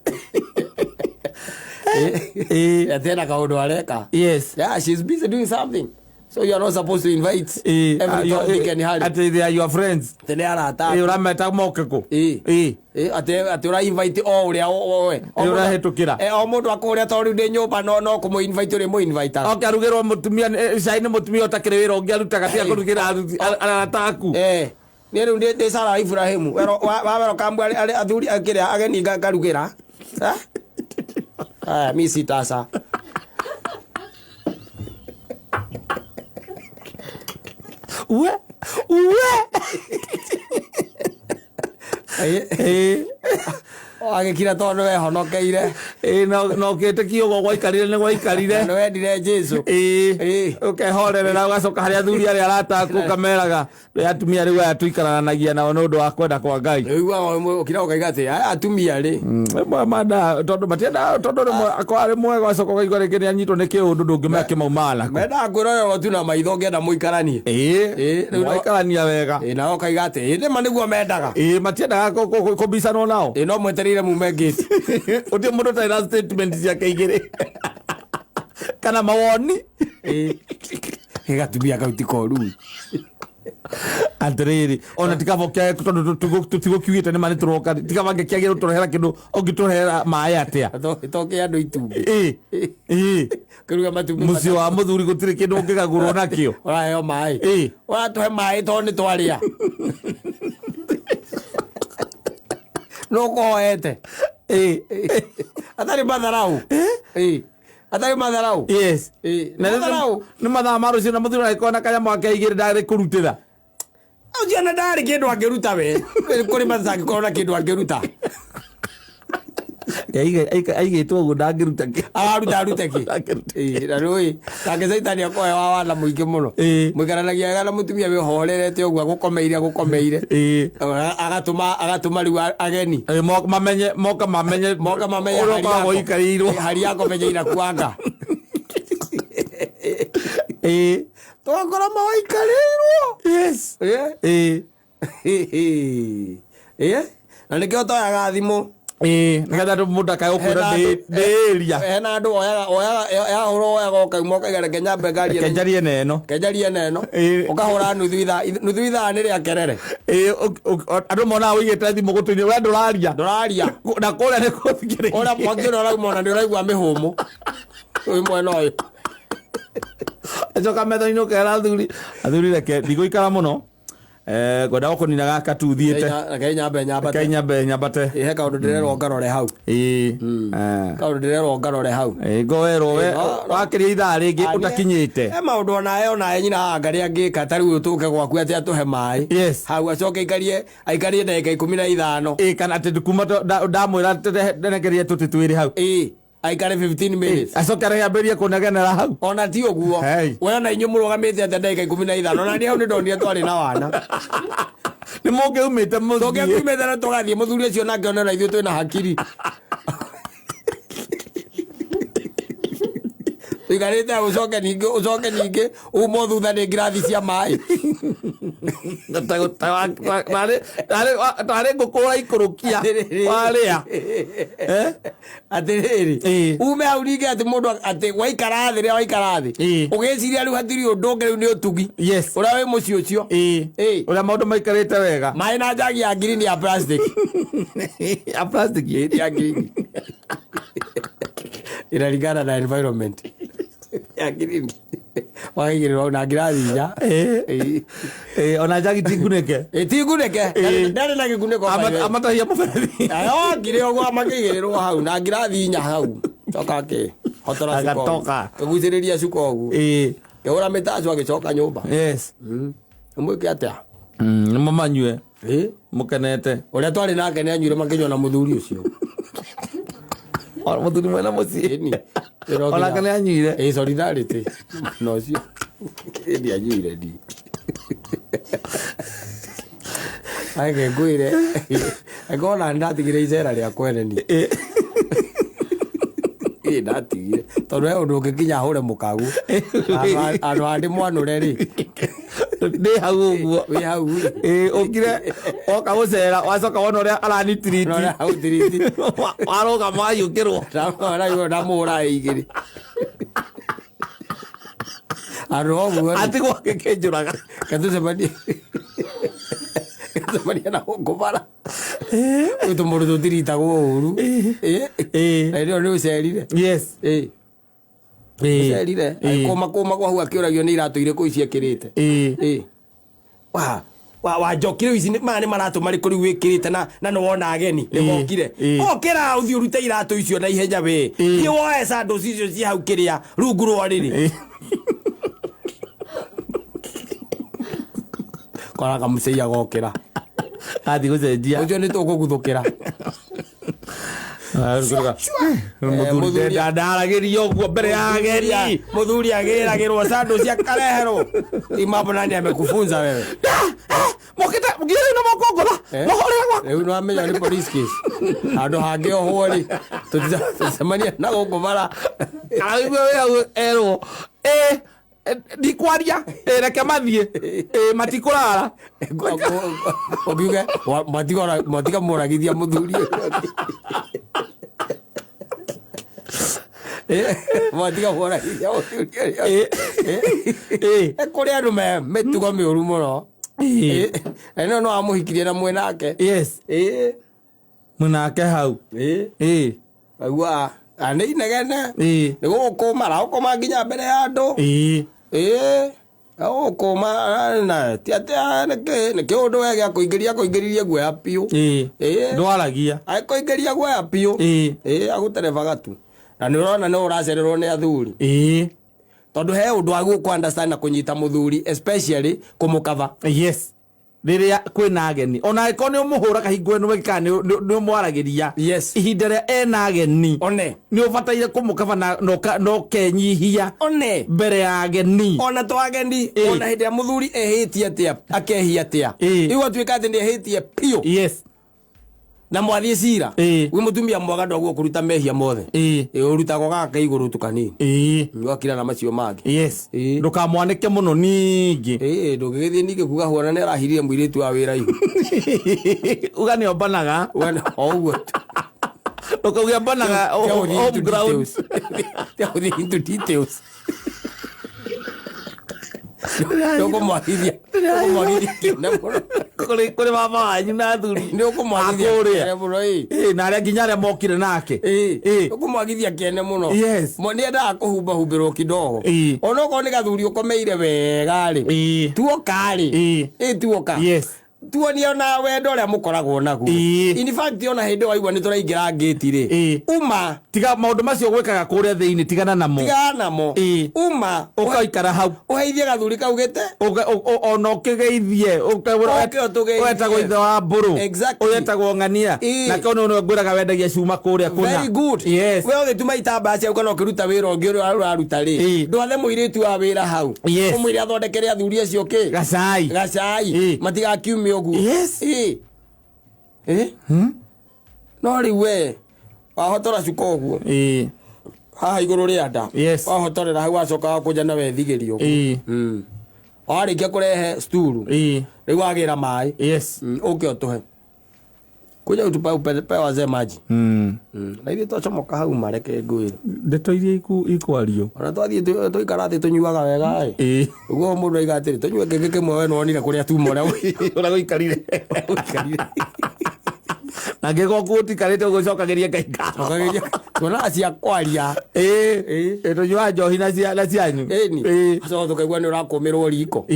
Ĩĩ. Atĩ ena kaũndũ areka. Yes. Yeah, she's busy doing something. So you are not supposed to invite Ĩĩ. every Tom, Dick and Harry. Atĩ they are your friends. Atĩ nĩ arata. Ĩĩ, ũrameta moke kũ? Ĩĩ. Ĩĩ. Ĩĩ, atĩ ũra invite o ũrĩa oe. Ĩĩ, ũrahĩtũkĩra. O mũndũ akũrĩa, tondũ rĩu ndĩ nyũmba no kũmũ invite ũrĩ mũ invite. Oke arugĩrwo mũtumia cai nĩ mũtumia ũtakĩrĩ wĩra ũngĩ arutaga tiga kũrugĩra arata aku. Eh. Niĩ rĩu ndĩ Sara wa Ibrahimu. Wawero kambu arĩ athuri akĩrĩa ageni ngarugĩra. Eh? Aya, mi sitasa. We we. Ĩĩ. Ĩĩ. Agĩkira tondũ wehonokeire. Ĩĩ, no ũkĩtĩkia ũguo gwaikarire nĩ gwaikarire. Nĩ wendire Jesu. Ĩĩ. Ĩĩ. Ũkehorerera, ũgacoka harĩa athuri arĩa arata aku ũkameraga, atumia rĩu aya tũikaranagia nao nĩ ũndũ wa kwenda kwa Ngai. Ũiguaga ũkira ũkaiga atĩ aya atumia rĩ. Rĩmwe manda tondũ matiendaga, tondũ rĩmwe akorwo arĩ mwega, ũgacoka ũkaigua rĩngĩ nĩ anyitwo nĩ kĩũndũ ndũngĩmenya kĩmaumaga nako. Mendaga kwĩrorerwo tu na maitho ũngĩenda mũikaranie. Ĩĩ. Ĩĩ, rĩu Mwaikarania wega. Ĩĩ, nao ũkaiga atĩ ĩ nĩma nĩguo mendaga. Ĩĩ, matiendaga kũbicanwo nao. Ĩĩ, no mwetereire mume ngĩti. Ũtirĩ mũndũ ũtarĩ na statement ciake igĩrĩ kana mawoni. Ĩĩ, gatumia kau ti koru. Atĩrĩrĩ, ona tikaba tondũ tũtigũkiugĩte nĩ ma nĩ tũroka, tikaba ngĩkĩagĩra ũtũrehera kĩndũ, ũngĩtũrehera maĩ atĩa? Toke andũ itumbĩ. Ĩĩ ĩĩ. Kĩruga matumbĩ. Mũciĩ wa mũthuri gũtirĩ kĩndũ ũngĩgagũrwo nakĩo. Ũraheo maĩ. Ĩĩ. Ũratũhe maĩ tondũ nĩ twarĩa. Nũ ũkũhoete? Ĩĩ. Atarĩ matharau. Ĩĩ. Atarĩ matharau. Yes. Ĩĩ. Na rĩu Matharau. nĩ mathaa ma rũciũ na mũthuri agĩkorwo na kanyamũ gake igĩrĩ ndarĩ kũrutĩra. Ũcio ona ndarĩ kĩndũ angĩruta we. Kũrĩ mathaa angĩkorwo na kĩndũ angĩruta. Aigĩtwo ũguo ndangĩruta kĩ. Araruta arute kĩ? Ndangĩruta. Ĩĩ, na rũĩ nake caitani akohe wa wana mũingĩ mũno. Mũikaranagia wega na mũtumia wĩhorerete ũguo, agũkomeire agũkomeire. Agatũma rĩu ageni. Mamenye, moka mamenye. Moka mamenye ũrĩa hari ũkoragwo yako. ũikarĩirwo. Hari yako menye inakuanga. Tũgakora mawaikarĩirwo. Na nĩkĩo toyaga thimũ. Nĩgetha andũ mũndũ akae gũkwĩra ndĩ area. Hena andũ oyaga oyaga yahũra oyaga ũkauma ũkaiga reke nyambe ngarie. Reke njarie na ĩno. Reke njarie na ĩno. Ũkahũra nuthu ithaa, nuthu ithaa nĩ rĩa kerere. Andũ monaga ũigĩte thimũ gũtũ-inĩ, we ndũraria. Ndũraria. Na kũrĩa nĩ gũthikĩrĩria. Kũrĩa mwaki ũrĩa ũrauma ona nĩ ũraigua mĩhũmũ. Wĩ mwena ũyũ. Acoka metha-inĩ ũkera athuri, athuri reke ndigũikara mũno. Ngwenda gũkũnina gaka tu thiĩte. Reke nyambe nyambate. Reke nyambe nyambate. He kaũndũ ndĩrerwo ngarore hau. Kaũndũ ndĩrerwo ngarore hau. Ngowerwo we No, no. wakĩria ithaa rĩngĩ ũtakinyĩte. He maũndũ onawe onawe nyina haha ngarĩa angĩka ta rĩu tũke gwaku atĩ atũhe maĩ. Hau acoke aikarie ndagĩka 15. Kana atĩ kuma ndamwĩra nderekerie tũtĩ twĩrĩ hau. Aikare 15 minutes. Acoke arehe ambĩrĩrie kũnegenera hau. Ona ti ũguo. We ona inyuĩ mũrũgamĩte atĩa ndagĩka 15. Ona niĩ hau nĩ ndonire twarĩ na wana. Nĩ mũngĩumĩte mũthiĩ. Tũngĩakiumĩte na tũgathiĩ, mũthuri ũcio nake one ona ithuĩ twĩna hakiri. Tũikarĩte hau, ũcoke ningĩ, ũcoke ningĩ, umwo thutha nĩ ngirathi cia maĩ. Tarĩ ngũkũ ũraikũrũkia warĩa. Atĩrĩrĩ, ume hau ningĩ atĩ mũndũ atĩ waikara thĩ, rĩrĩa waikara thĩ, ũgĩciria rĩu hatirĩ ũndũ ũngĩ, rĩu nĩ ũtugi. Ũrĩa wĩ mũciĩ ũcio. Ũrĩa maũndũ maikarĩte wega. Maĩ na njagi ya ngirini ya plastic. Ya plastic? Ya ngirini. Inaringana na environment. Ya ngirini. Wakaigĩrĩrwo na ngirathi inya. Ona njagi ti ngunĩke. Ti ngunĩke. Ndarĩ na gĩkunĩko by the way. Amatahia mũberethi. Okire ũguo makĩigĩrĩrwo hau na ngirathi inya hau. Coka akĩhotora cuka ũguo. Agatoka. Akĩgucĩrĩria cuka ũguo. Kĩhũra mĩtacu agĩcoka nyũmba. Ũmwĩke atĩa? Nĩ mũmanyue. Mũkenete. Ũrĩa twarĩ nake nĩ anyuire makĩnyua na mũthuri ũcio. Ona mũthuri mwena mũciĩ. Ĩni. Onake nĩ anyuire. Solidarity. Na ũcio. Ĩni anyuire ndi. Ake ngwĩre. Angĩkorwo nĩ ndatigire icera rĩa kwene ni. Ndatigire. Tondũ he ũndũ ũngĩkinya hũre mũkagu. Andũ a ndĩmwanũre rĩ. Ndĩ hau ũguo. Wĩ hau rĩ. Ũkire woka gũcera wacoka wona ũrĩa aranitiriti. Ũrĩa aranitiriti. Warũgama waiyũkĩrwo. Ndamũhũra ndamũhũra igĩrĩ. Andũ ũguo rĩ. Atigwo agĩkĩnjũraga. Ketũcemanie. Ketũcemanie na gũkũ bara. Rĩu tũmũndũ tũtiritagwo ũru. Na hĩndĩ ĩyo nĩ ũcerire. Ũcerire. Kũma kũma kwa hau akĩũragio nĩ iratũ irĩkũ ici ekĩrĩte. Wa njoki rĩu ici maya nĩ maratũ marĩkũ rĩu wĩkĩrĩte na nĩ wona ageni nĩ mokire. Okĩra ũthiĩ ũrute iratũ icio na ihenya we. Thiĩ woe sandals icio ci hau kĩrĩa rungu rwa rĩrĩ. Kora kamũcei agokĩra. Athiĩ gũcenjia. Ũcio nĩ tũkũguthũkĩra. Mũthuri ndaragĩrio ũguo mbere ya ageni. Mũthuri agĩragĩrwo sandals akareherwo. Hii mambo nani amekufunza wewe? Mokĩte nginya rĩu nĩ mokũngũtha. Mohorera gwakwa. Rĩu nĩwamenya nĩ police case. Handũ hangĩ ohwo rĩ, tũticemania na gũkũ bara. Araigua wĩ hau erwo, ndikwaria, reke mathiĩ, matikũrara. Ũkiuge, mwatiga mũragithia mũthuri ũyũ. Mwatiga mũragithia mũthuri ũyũ. Kũrĩ andũ me mĩtugo mĩũru mũno. Na ĩno no amũhikirie na mwĩnake. Mwĩnake hau. Aigua, nĩ inegene. Nĩ gũgũkũma, aragũkũma nginya mbere ya andũ. Agũkũma, na ti atĩ, nĩkĩ ũndũ we gĩa kũingĩria, kũingĩririe guoya biũ. Ndwaragia. Agĩkũingĩria guoya biũ. Agũterebaga tu. Na nĩ ũrona nĩ ũracererwo nĩ athuri. Tondũ he ũndũ wa gũkũ understand na kũnyita mũthuri, especially kũmũkava. Rĩrĩa kwĩna ageni, ona angĩkorwo nĩ ũmũhũra kahingo ĩno kana nĩ ũmwaragĩria, ihinda rĩa ena ageni, one nĩ ũbataire kũmũkaba na ũkenyihia one mbere ya ageni. Ona to ageni, ona hĩndĩ ĩrĩa mũthuri ehĩtie atĩa, akehia atĩa, rĩu atuĩka atĩ nĩ ehĩtie piũ, na mwathiĩ cira, wĩ mũtumia mwega ndoguo kũruta mehia mothe. Ũrutagwo gaka igũrũ tu kanini, ũgakira na macio mangĩ. Ndũkamwanĩke mũno ningĩ. Ndũngĩgĩthiĩ ningĩ kuga huana nĩ arahirire mũirĩtu wa wĩra ihu. Uga nĩ ombanaga. O ũguo tu. Ndũkauge ombanaga Tiga gũthiĩ home into ground. details. Tiga gũthiĩ into details. Nĩũkũmwagithia, nĩũkũmwagithia kĩene mũno. Kũrĩ baba wanyu na athuri Nĩũkũmwagithia akũrĩa. kĩene mũno, ĩĩ. Na arĩa nginya arĩa mokire nake. Ũkũmwagithia kĩene mũno. Nĩendaga kũhumbahumbĩrwo kidogo. Onokorwo nĩ gathuri ũkomeire wega rĩ, tuoka rĩ, tuoka, tuonie ona wendo ũrĩa mũkoragwo naguo. In fact, ona hĩndĩ ĩyo waigua nĩ tũraingĩra ngĩti rĩ, uma. Tiga maũndũ macio gwĩkaga kũrĩa thĩinĩ, tigana namo. Tigana namo. Uma. Ũgaikara hau. Ũheithie gathuri kau gĩte. Ona ũkĩgeithie. Ũke ũtũgeithie. Ũretagwo ithe wa mbũrũ. Ũretagwo ng'ania. Na kau nĩwe ngwĩraga wendagia cuma kũrĩa kũna. Very good. We ũgĩtuma itambaya ciaku kana ũkĩruta wĩra ũngĩ ũrĩa ũraruta rĩ, ndwathe mũirĩtu wa wĩra hau, ũmwĩre athondekere athuri acio kĩ? Gacai. Gacai. Matigakiume ũguo. Ĩĩ. No rĩu we wahotora cuka ũguo haha igũrũ rĩa nda, wahotorera hau, wacoka wakũnja na wethigĩria ũguo. Warĩkia kũrehe sturu, rĩu wagĩra maĩ. Ũke ũtũhe kuja utupa upe wazee maji. Na ithuĩ twacomoka hau mareke ngwĩre. Ndeto iria ikwario. Ona twathiĩ twaikara thĩ tũnyuaga wega ĩ. Ũguo mũndũ aiga atĩrĩ, tũnyue kĩngĩ kĩmwe, we nĩwonire kũrĩa tuma ũrĩa ũrĩa gũikarire. Gũikarire. Na angĩkorwo kũu ũtikarĩte ũgũcokagĩria Ngai ngatho. Cokagĩria tuonaga cia kwaria. Tũnyuaga njohi na cianyu. Ĩni. Acoka tũkaigua nĩ ũrakũmĩrwo riko.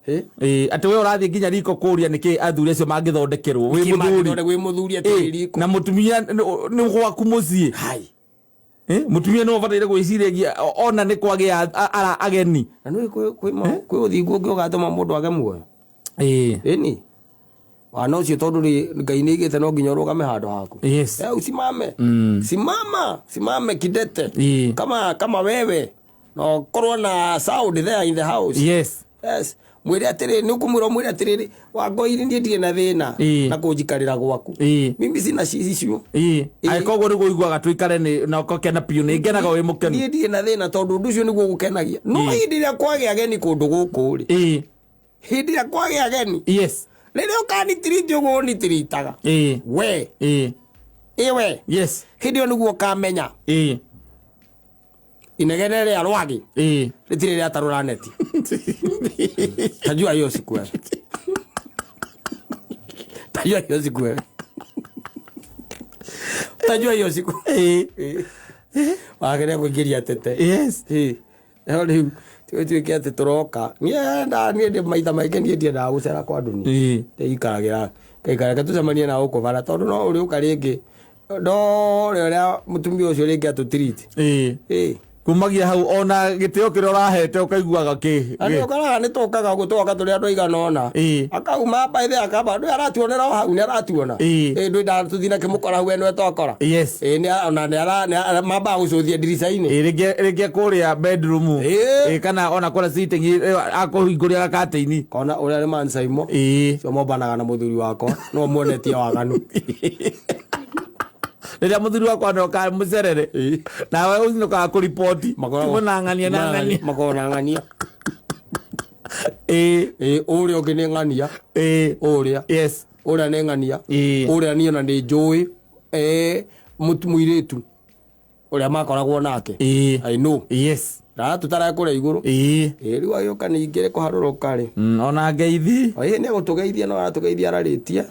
Atĩ we ũrathiĩ nginya riko kũria nĩkĩ athuri acio mangĩthondekerwo wĩ Nĩkĩ mũthuri. Wĩ mũthuri atĩ riko. Na mũtumia nĩ gwaku mũciĩ. Hai. Mũtumia nĩ ũbataire gwĩciragia ona nĩ kwagĩa ageni. Na nĩ kwĩ ũthingu ũngĩ ũgatũma mũndũ age muoyo. Ĩni. Wana ũcio tondũ rĩ Ngai nĩ aigĩte no nginya ũrũgame handũ haku. Usimame. Simama, simame kidete. Kama wewe. Na ũkorwo na sound there in the house. Yes. Mwĩre atĩrĩrĩ, nĩ ũkũmwĩra ũmwĩre atĩrĩrĩ, Wangũi niĩ ndirĩ na thĩna na kũnjikarĩra gwaku. Mimi sina issue. Angĩkorwo ũguo nĩguo ũiguaga tũikare nĩ na ũgakena biũ, nĩ ngenaga wĩ mũkenu. Niĩ ndirĩ na thĩna tondũ ũndũ ũcio nĩguo ũgũkenagia. No hĩndĩ ĩrĩa kwagĩa ageni kũndũ gũkũ rĩ, hĩndĩ ĩrĩa kwagĩa ageni, rĩrĩa ũkanitiriti ũguo ũnitiritaga, we, ĩwe, hĩndĩ ĩyo nĩguo ũkamenya inegene rĩa rwagĩ rĩtirĩ rĩatarũra neti. Tajua hiyo siku wewe. Tajua hiyo siku wewe. Tajua hiyo siku. Wageria kũingĩria tete. No rĩu tuĩke atĩ tũroka. Niĩ niĩ ndĩ maita maingĩ niĩ ndiendaga gũcera kwa andũ niĩ. Ndĩikaragĩra. Ngaikara reke tũcemanie na gũkũ bara tondũ no ũrĩũka rĩngĩ. No ũrĩa mũtumia ũcio rĩngĩ atũtiriti. Kumagia hau ona gĩtĩo kĩrĩa ũrahete ũkaiguaga kĩ. Na nĩ ũkoraga nĩ tũkaga ũguo tũgoka tũrĩ andũ aigana ũna. Akauma by the akamba ndũ aratuonera o hau nĩ aratuona. Ndũ tũthiĩ na kĩmũkora hau we nĩwe twakora. Nĩ ona nĩ ara nĩ mambaga gũcũthia ndirica-inĩ. Rĩngĩ kũrĩa bedroom. Kana ona kũrĩa sitting akũhingũria gakatĩini. Kona ũrĩa nĩ man Saimo. Cio mombanaga na mũthuri wakwa no muonetie waganu. Rĩrĩa mũthuri wakwa noka mũcerere nawe ũcokaga kũripoti. Makoragwo na ng'ania na ng'ania. Makoragwo na ng'ania. Ũrĩa ũngĩ nĩ ng'ania. Ũrĩa. Ũrĩa nĩ ng'ania. Ũrĩa niĩ ona nĩ njũĩ. Mũirĩtu ũrĩa makoragwo nake. I know. Na tũtarae kũrĩa igũrũ. Rĩu agĩũka ningĩ kũharũrũka rĩ. Ona ngeithi. Nĩ egũtũgeithia no aratũgeithia ararĩtie.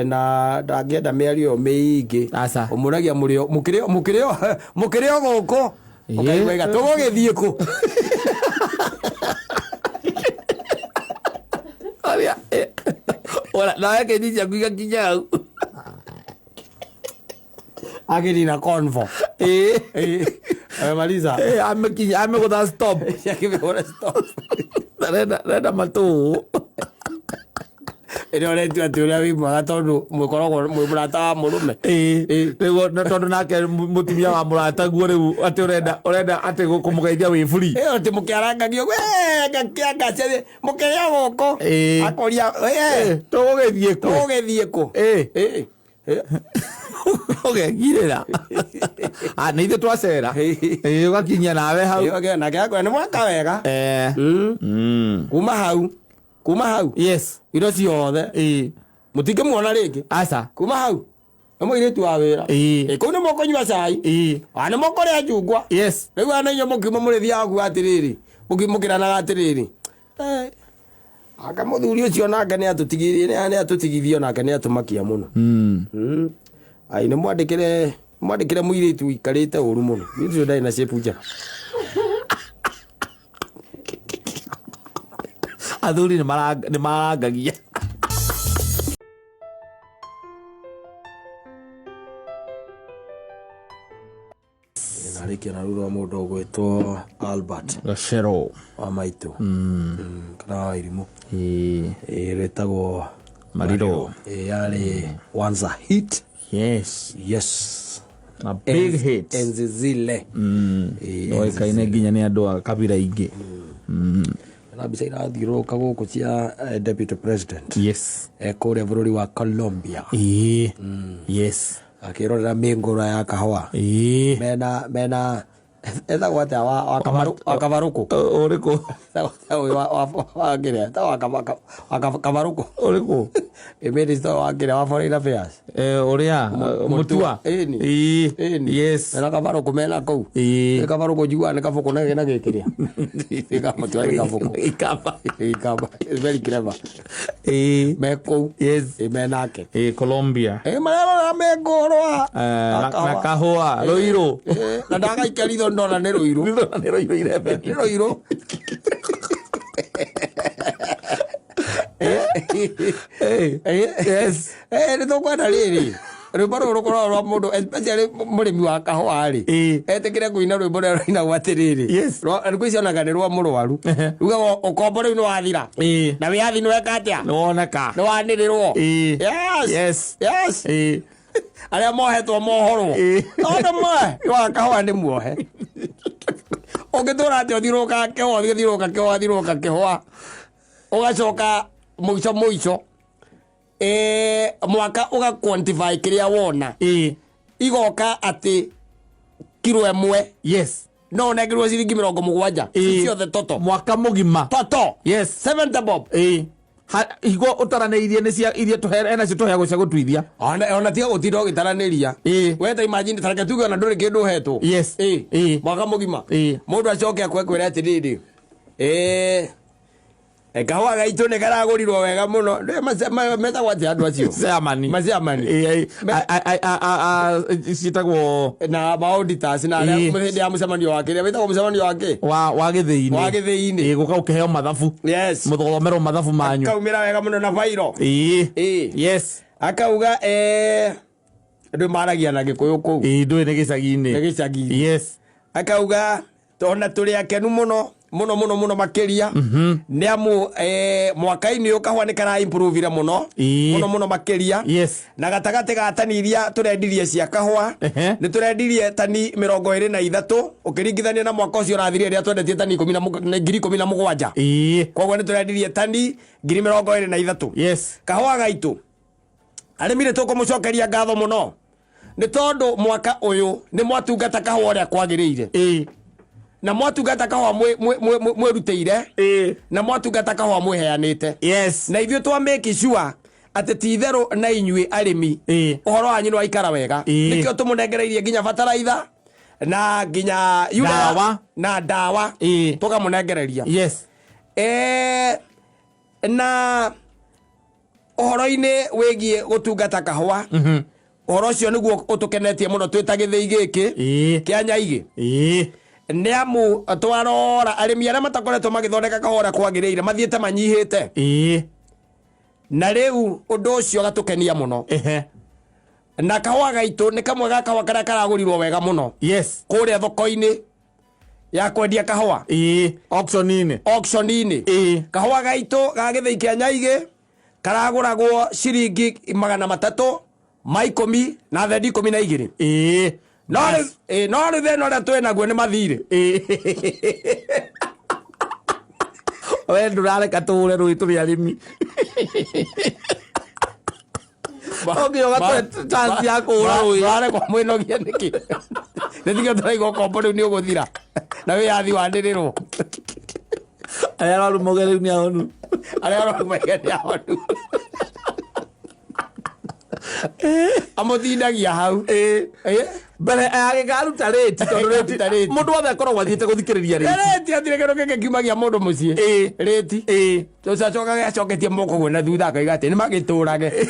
Na ndangĩenda mĩario ĩyo mĩingĩ. Aca. Ũmũragia mũrĩo, mũkĩrĩo, mũkĩrĩo, mũkĩrĩo gũkũ. Ũkaigua iga, tũgũgĩthiĩ kũ? Arĩa, ora, nawe ngeithi ciaku igakinya hau. Agĩrĩ na convo. Amemaliza. Amekinya, amegũtha stop. Akĩmĩhũra stop. Arenda matũ. Ĩrĩa ũretua atĩ ũrĩa wĩ mwega tondũ mũkoragwo mwĩ mũrata wa mũrũme. Ĩĩ, rĩu tondũ nake mũtumia wa mũrataguo rĩu atĩ ũrenda ũrenda atĩ kũmũgeithia wĩ free. Ĩyo atĩ mũkĩarangagio we ngakĩanga ciathe mũkĩrĩa gũkũ. Ĩĩ. Akoria we Tũgũgĩthiĩ kũ? Tũgũgĩthiĩ kũ? Ĩĩ. Ĩĩ. Ũgegirĩra. Ah, nĩ ithuĩ twacera. Ĩĩ, ũgakinyia nawe hau. Ĩyo ĩngĩ nake akwĩra nĩ mwaka wega. Eh. Kuma hau. Kuma hau. Yes. Indo ciothe. Ĩĩ. Mũtingĩmuona rĩngĩ. Aca. Kuma hau. Nĩ mũirĩtu wa wĩra. Ĩĩ. Ĩ, kũu nĩ mũkũnyua cai. Ĩĩ. Ona nĩ mũkũrĩa njungwa. Yes. Rĩu ana inyuĩ mũkiuma mũrĩthiaga kuga atĩrĩrĩ. Mũkĩranaga atĩrĩrĩ. Eh, anga mũthuri ũcio nake nĩ atũtigithie nĩ atũtigithio nake nĩ atũmakia mũno. Ai nĩ mwandĩkĩre mwandĩkĩre mũirĩtu ũikarĩte ũru mũno. Mũirĩtu ũcio ndarĩ na shape njega. Athuri nĩ marangagia. Narĩkia na rũrũ rwa mũndũ ũgwĩtwo Albert Gacero. Wa maitũ kana wa irimũ. Ĩĩ. Ĩĩ, rĩtagwo Mariro. Ĩĩ, yarĩ once a hit. Yes. Yes. A big hit. Enzi zile. Ĩĩ, Oĩkaine nginya nĩ andũ a kabira ingĩ. Na mbica irathiũrũrũka gũkũ cia deputy president Yes. kũrĩa bũrũri wa Colombia. Ĩĩ. Yes. Akĩrorera mĩngũra ya kahũa. Ĩĩ. Mena etagwo atĩa wa wa kavarũkũ. Ũrĩkũ? Etagwo atĩa ũyũ wa kĩrĩa etagwo wa kavarũkũ. Ũrĩkũ? Ĩ, minister wa kĩrĩa wa foreign affairs. Eh, ũrĩa Mutua. Ĩni. Ĩĩ. Ĩni. Yes. Mena kavarũkũ mena kũu. Ĩĩ. Nĩ kavarũkũ njiguaga nĩ kabũkũ na gĩkĩrĩa. Nĩ Mutua nĩ kabũkũ. Ikamba. Ikamba. It's very clever. Ĩĩ. Me kũu. Yes. Ĩ, menake. Ĩĩ, Colombia. Ĩ, marerora mĩngũrwa. Na kahũa rũirũ. Ĩ, na ndagaikia ritho ndona nĩ rũirũ. Nĩ rũirũ irembe. Nĩ rũirũ. Ĩĩ. Yes. Nĩ tũkwenda rĩrĩ rwĩmbo rũrũ rũkoragwo rwa mũndũ especially mũrĩmi wa kahũa rĩ Ĩĩ. etĩkĩre kũina rwĩmbo rũrĩa rũinagwo atĩrĩrĩ. Yes. Rwĩ cionaga nĩ rwa mũrwaru rugaga ũkombo rĩu nĩ wathira Ĩĩ. na wĩyathi nĩ weka atĩa. Nĩ woneka. Nĩ wanĩrĩrwo. Ĩĩ. Yes. Yes. Yes. Ĩĩ. Arĩa mohetwo mohorwo. Ĩĩ. Tondũ mwe wa kahũa nĩ muohe ũngĩtũra atĩ ũthiũrũrũkaga kĩhũa ũthiũrũrũka kĩhũa ũthiũrũrũka kĩhũa ũgacoka mũico mũico mwaka ũga quantify kĩrĩa wona. Ĩĩ. Igoka atĩ kiro ĩmwe Yes. no ũnengerwo ciringi 70. Ĩĩ. Ciothe toto. Mwaka mũgima. Toto. Yes. 70 bob. Ĩĩ. Hingo ũtaranĩirie nĩ cia iria tũhe enacio tũheagwo cia gũtuithia. Ona tiga gũtinda ũgĩtaranĩria. Ĩĩ. We ta imagine tareke tuge ona ndũrĩ kĩndũ ũhetwo. Yes. Ĩĩ. Ĩĩ. Mwaka mũgima. Ĩĩ. Mũndũ acoke akwe kwĩra atĩrĩrĩ, kahũa gaitũ nĩ karagũrirwo wega mũno. Ndũĩ metagwo atĩa andũ acio? Chairman. Maciamani. Ĩĩ, ciĩtagwo Na ma auditors na arĩa Ĩĩ. hĩndĩ ya mũcemanio wa kĩrĩa wĩtagwo mũcemanio wa kĩ wa gĩthĩi-inĩ. Wa gĩthĩi-inĩ. Ĩĩ, gũka ũkĩheo mathabu. Yes. Mũthomerwo mathabu manyu. Akaumĩra wega mũno na bairo. Ĩĩ. Ĩĩ. Yes. Akauga andũ maragia na gĩkũyũ kũu. Ĩĩ, ndũĩ nĩ gĩcagi-inĩ. Nĩ gĩcagi-inĩ. Yes. Akauga ona tũrĩ akenu mũno mũno mũno mũno makĩria nĩ amu mwaka-inĩ ũyũ kahũa nĩ kara improve mũno. Ĩĩ. Mũno mũno makĩria. Yes. Na gatagatĩ ga tani iria tũrendirie cia kahũa nĩ tũrendirie tani 23 ũkĩringithania na mwaka ũcio ũrathirire rĩrĩa twendetie tani 17,000. Ĩĩ. Koguo nĩ tũrendirie tani 23,000. Yes. Kahũa gaitũ arĩmi nĩ tũkũmũcokeria ngatho mũno nĩ tondũ mwaka ũyũ nĩ mwatungata kahũa ũrĩa kwagĩrĩire. Ĩĩ. Na mwatungata kahũa mwĩrutĩire. Ĩĩ. Na mwatungata kahũa mwĩheanĩte. Yes. Na ithuĩ twa make sure atĩ ti itherũ na inyuĩ arĩmi Ĩĩ. ũhoro wanyu nĩ waikara wega. Ĩĩ. Nĩkĩo tũmũnengereirie nginya bataraitha na nginya urea Ndawa. na ndawa. Ĩĩ. Tũkamũnengereria. Yes. Na ũhoro-inĩ wĩgiĩ gũtungata kahũa ũhoro ũcio nĩguo ũtũkenetie mũno twĩ ta gĩthĩi gĩkĩ Ĩĩ. kĩa Nyaigĩ. Ĩĩ. Nĩ amu twarora arĩmi arĩa matakoretwo magĩthondeka kahũa ũrĩa kwagĩrĩire mathiĩte manyihĩte. Ĩĩ. Na rĩu ũndũ ũcio ũgatũkenia mũno. Ehe. Na kahũa gaitũ nĩ kamwe ga kahũa karĩa karagũrirwo wega mũno. Yes. Kũrĩa thoko-inĩ ya kwendia kahũa. Ĩĩ. Auction-inĩ. Auction-inĩ. Ĩĩ. Kahũa gaitũ ga gĩthĩi kĩa Nyaigĩ Karagũragwo ciringi 310 na thendi 12. No rĩu no rĩu thĩna ũrĩa twĩ naguo nĩ mathirĩ. We ndũrareka tũhũre rũĩ, tũrĩ arĩmi. No nginya ũgatũhe chance ya kũhũra rũĩ. Mũrarekwo mwĩnogie nĩkĩ? Nĩtikĩo tũraiga ũkombo rĩu nĩ ũgũthira na wĩyathi wanĩrĩrwo. Arĩa arwaru mauge rĩu nĩ ahonu. Arĩa arwaru mauge nĩ ahonu. Amũtindagia hau. Mbere agĩkaruta rĩti, tondũ Agĩkaruta rĩti rĩti. Mũndũ wothe akoragwo athiĩte gũthikĩrĩria rĩti. Rĩti atirĩ kĩndũ kĩngĩ kiumagia mũndũ mũciĩ. Rĩti. Tũcacokaga acoketie moko guo na thutha akauga atĩ nĩ magĩtũrage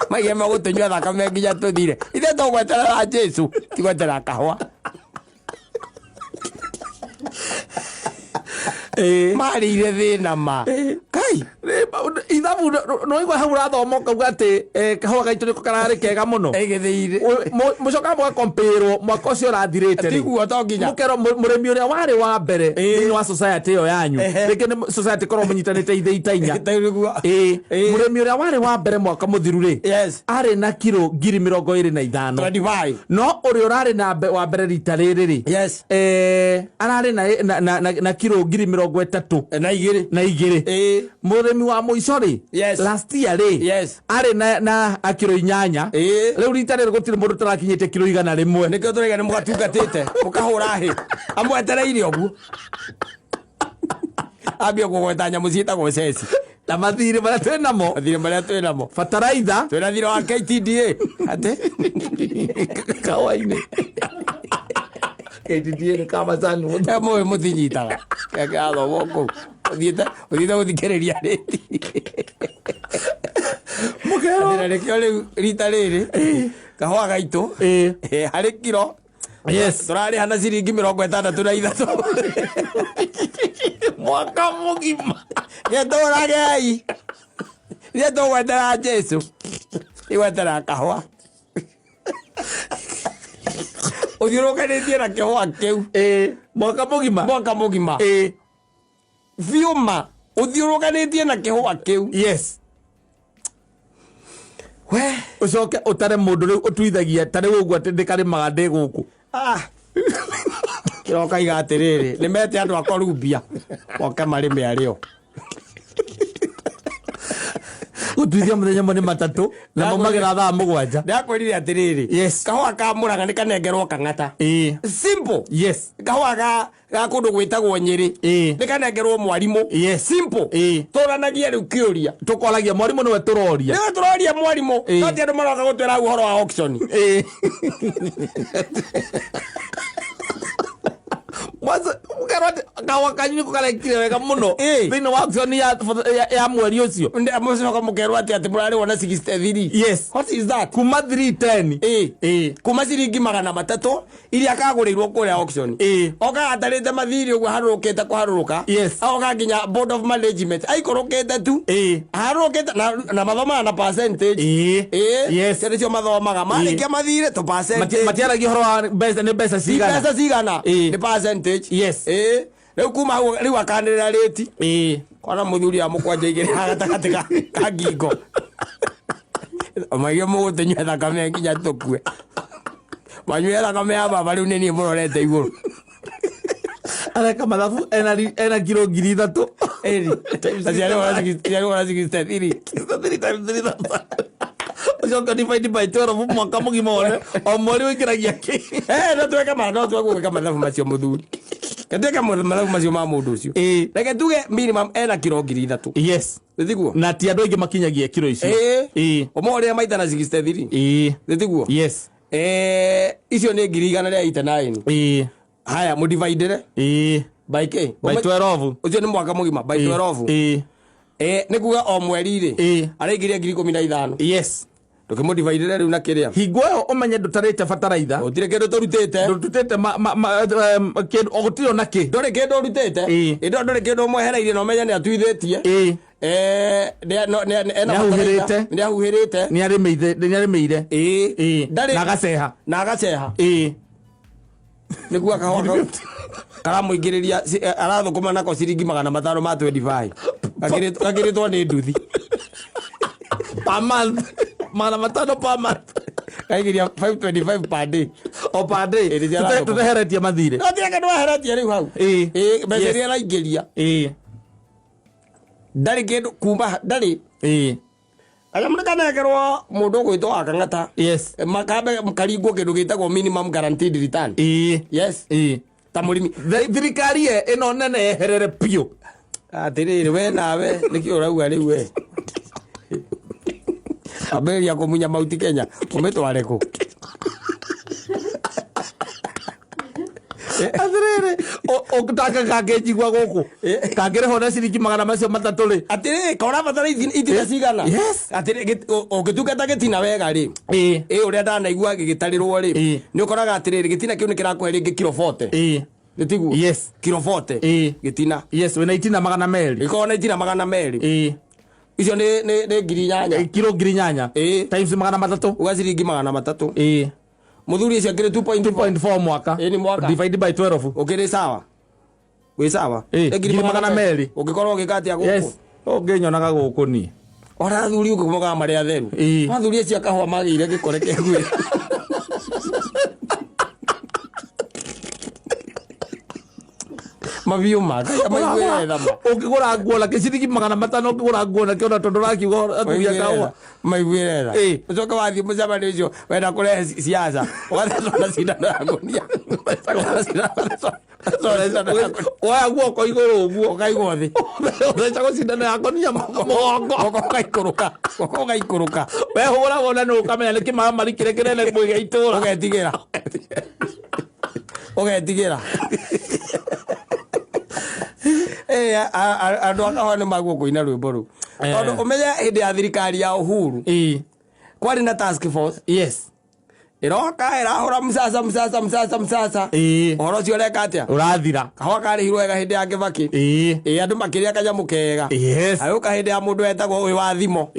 maige magũtũnyua thakame nginya tũthire. Ithe tũgweterera Jesu, ti gweterera kahũa. Marĩire thĩna ma kai. Ithabu noigua hau ũrathoma ũkauga atĩ kahũa gaitũ nĩko kararĩ kega mũno. Ĩgĩthĩire. Mũcokaga mũgakompĩrwo mwaka ũcio ũrathirĩte rĩ. Tiguo to nginya. Mũkerwo mũrĩmi ũrĩa warĩ wa mbere thĩinĩ wa society ĩyo yanyu, rĩngĩ nĩ society korwo mũnyitanĩte ithĩ ita inya. Nĩguo. Mũrĩmi ũrĩa warĩ wa mbere mwaka mũthiru rĩ, arĩ na kiro 25,000. 25. No ũrĩa ũrarĩ na wa mbere rita rĩrĩ rĩ, ararĩ na kiro 32,000 Na igĩrĩ. Na igĩrĩ. Mũrĩmi wa mũico rĩ, last year rĩ, arĩ na kiro 8. Rĩu rita rĩrĩ gũtirĩ mũndũ tũrakinyĩtie kiro 100. Nĩkĩo tũraiga nĩ mũgatungatĩte mũkahũra hĩ amwetereire ũguo ambia kũgweta nyamũ ciĩtagwo ceci. Na mathirĩ marĩa twĩ namo. Mathirĩ marĩa twĩ namo. Bataraitha. Twĩna thirĩ wa KTDA atĩ Kahũa-inĩ KTDA nĩ ka macani. Mũĩ mũtinyitaga kĩrathomwo kũu, ũthiĩte gũthikĩrĩria rĩti. Mũkero. Na nĩkĩo rĩu rita rĩrĩ kahũa gaitũ harĩ kiro tũrarĩha na ciringi 63. Mwaka mũgima. Gĩtũragei, ithuĩ tũgwetera Jesu, igwetera kahũa ũthiũrũkanĩtie na kĩhũa kĩu. Mwaka mũgima. Mwaka mũgima. Biũma ũthiũrũkanĩtie na kĩhũa kĩu. We. Ũcoke ũtare mũndũ rĩu ũtuithagia ta rĩu ũguo atĩ ndĩkarĩmaga ndĩ gũkũ. Ah. Kĩroka iga atĩrĩrĩ, nĩ mete andũ a Columbia moke marĩme arĩo. Gũtuithia mũthenya ũmwe nĩ matatũ na maumagĩra thaa 7. Ndakwĩrire atĩrĩrĩ, kahũa ka Mũrang'a nĩ kanengerwo kang'ata. Simple. Kahũa ga kũndũ gwĩtagwo Nyĩrĩ nĩ kanengerwo mwarimũ. Simple. Tũranagia rĩu kĩũria. Tũkoragia mwarimũ, nĩwe tũroria. Nĩwe tũroria mwarimũ. No ti andũ maroka gũtwĩra hau ũhoro wa auction. Mwanzo, mũkerwo atĩ kahũa kanyu nĩko karekire wega mũno thĩinĩ wa auction ya mweri ũcio. Mũcoka mũkerwo atĩ mũrarĩhwo na 63. What is that? Kuma 310. Kuma ciringi 300 iria kagũrĩirwo kũrĩa auction. Oka atarĩte mathirĩ ũguo harũrũkĩte kũharũrũka. Agoka nginya board of management aikũrũkĩte tu. Harũrũkĩte na mathomaga na percentage. Cio nĩcio mathomaga marĩkia mathirĩ to percentage. Matiaragia ũhoro wa mbeca nĩ mbeca Ti cigana. mbeca cigana. Nĩ percentage. Rĩu kuma hau rĩu akanĩrĩra rĩti. Kona mũthuri wa mũkwanja igĩrĩ haha gatagatĩ ka ngingo. Maigua mũgũtũnyua thakame nginya tũkue. Manyue thakame ya baba, rĩu nĩ niĩ mũrorete igũrũ. Areka mathabu ena kiro 3,000. Na ciarĩhwo na 63. 63 times 3,000. Ũcoke divide by 12 mwaka mũgima wone o mweri wĩkĩragia kĩ. No tweke ma no tweke gwĩka mathabu macio mũthuri. Ke twĩke mathabu macio ma mũndũ ũcio. Reke tuge minimum ena kiro 3,000. Nĩtiguo? Na ti andũ aingĩ makinyagia kiro icio. Ũmũhũrĩre maita na 63. Nĩtiguo? Yes. Icio nĩ 189,000. Haya, mũdividere by k By 12. Ũcio nĩ mwaka mũgima by 12. Nĩ kuga o mweri rĩ, araingĩria 15,000. Ndũkĩmũdividere rĩu na kĩrĩa. Hingo ĩyo ũmenye ndũtarĩte bataraitha. Gũtirĩ kĩndũ tũrutĩte. Ndũrutĩte kĩndũ o gũtirĩ ona kĩ. Ndũrĩ kĩndũ ũrutĩte. Ĩndĩ ndũrĩ kĩndũ ũmwehereirie na ũmenye nĩ atuithĩtie. Ena Nĩahuhĩrĩte. bataraitha, nĩahuhĩrĩte. Nĩarĩmĩire. Ndarĩ- Na agaceha. Na agaceha. Nĩguo kahũa kau karamũingĩrĩria arathũkũma nako ciringi 525. Gakĩrĩtwo nĩ nduthi. Per month, 500 per month. Kaingĩria 525 per day. O per day. Ĩĩ, nĩcio arathũkũma. Tũteheretie mathirĩ. No tiga kĩndũ weheretie rĩu hau. Ĩĩ. Ĩĩ, mbeca Yes. iria araingĩria ndarĩ kĩndũ kuma ndarĩ. Kanyamũ nĩ kanengerwo mũndũ ũgwĩtwo wakang'ata. Makambe karingwo kĩndũ gĩtagwo minimum guaranteed return. Yes. Ta mũrĩmi. Thirikari ĩno nene yeherere biũ. Atĩrĩrĩ, we nawe nĩkĩ ũrauga rĩu we? Ambĩrĩria kũmunya Mount Kenya ũmĩtware kũ? Atĩrĩrĩ, ũtaka kangĩnjigua gũkũ kangĩrĩhwo na ciringi magana macio matatũ rĩ. Atĩrĩrĩ, ka ũrabatara itina cigana? Yes. Atĩrĩrĩ, ũngĩtungata gĩtina wega rĩ, ĩ ũrĩa ndanaigua gĩgĩtarĩrwo rĩ, nĩ ũkoraga atĩrĩrĩ, gĩtina kĩu nĩ kĩrakũhe rĩngĩ kiro 40. Nĩ tiguo? Yes. Kiro 40. Gĩtina. Yes, wĩna itina 200. Gĩkoragwo na itina 200. Icio nĩ 8,000. Kiro 8,000. Times 300. Uga ciringi 300. Mũthuri ũcio akĩrĩ 2.4. 2.4 mwaka. Ĩĩ, nĩ mwaka. Divide by 12. Ũkĩrĩ sawa? Wĩ sawa? Ĩĩ, Nĩ 200,000. Ũngĩkorwo ũgĩka atĩa gũkũ? Yes. Ũngĩnyonaga gũkũ niĩ. Ona athuri ũngĩmogaga marĩ atheru. Athuri acio a kahũa magĩire gĩkore kĩguĩ. Mabiũ ma Ngai amaiguĩre tha ma. Ũngĩgũra nguo na kĩciringi 500, ũngĩgũra nguo nakĩo na tondũ ũrakiuga athuri a kahũa. Maiguĩre tha. Ũcoke wathiĩ mũcemanio ũcio wenda kũrehe siasa, ũgathecwo na cindano ya ngũnia. Woya guoko igũrũ ũguo. Ũkaigwo thĩ. Ũthecagwo cindano ya ngũnia mũgongo. Guoko ũgaikũrũka. Guoko ũgaikũrũka. Wehũra wona nĩ ũkamenya nĩ kĩmaramari kĩrĩa kĩnene mwĩgĩa itũra. Ũgetigĩra. Ũgetigĩra. Andũ a kahũa nĩ maguo kũina rwĩmbo rũu. Tondũ ũmenye hĩndĩ ya thirikari ya Uhuru kwarĩ na task force. Ĩroka ĩrahũra msasa msasa msasa msasa. Ũhoro ũcio ũreka atĩa? Ũrathira. Kahũa karĩhirwo wega hĩndĩ ya Kĩbakĩ. Ĩĩ, andũ makĩrĩa kanyamũ kega. Agĩũka hĩndĩ ya mũndũ wetagwo ũyũ wa thimo.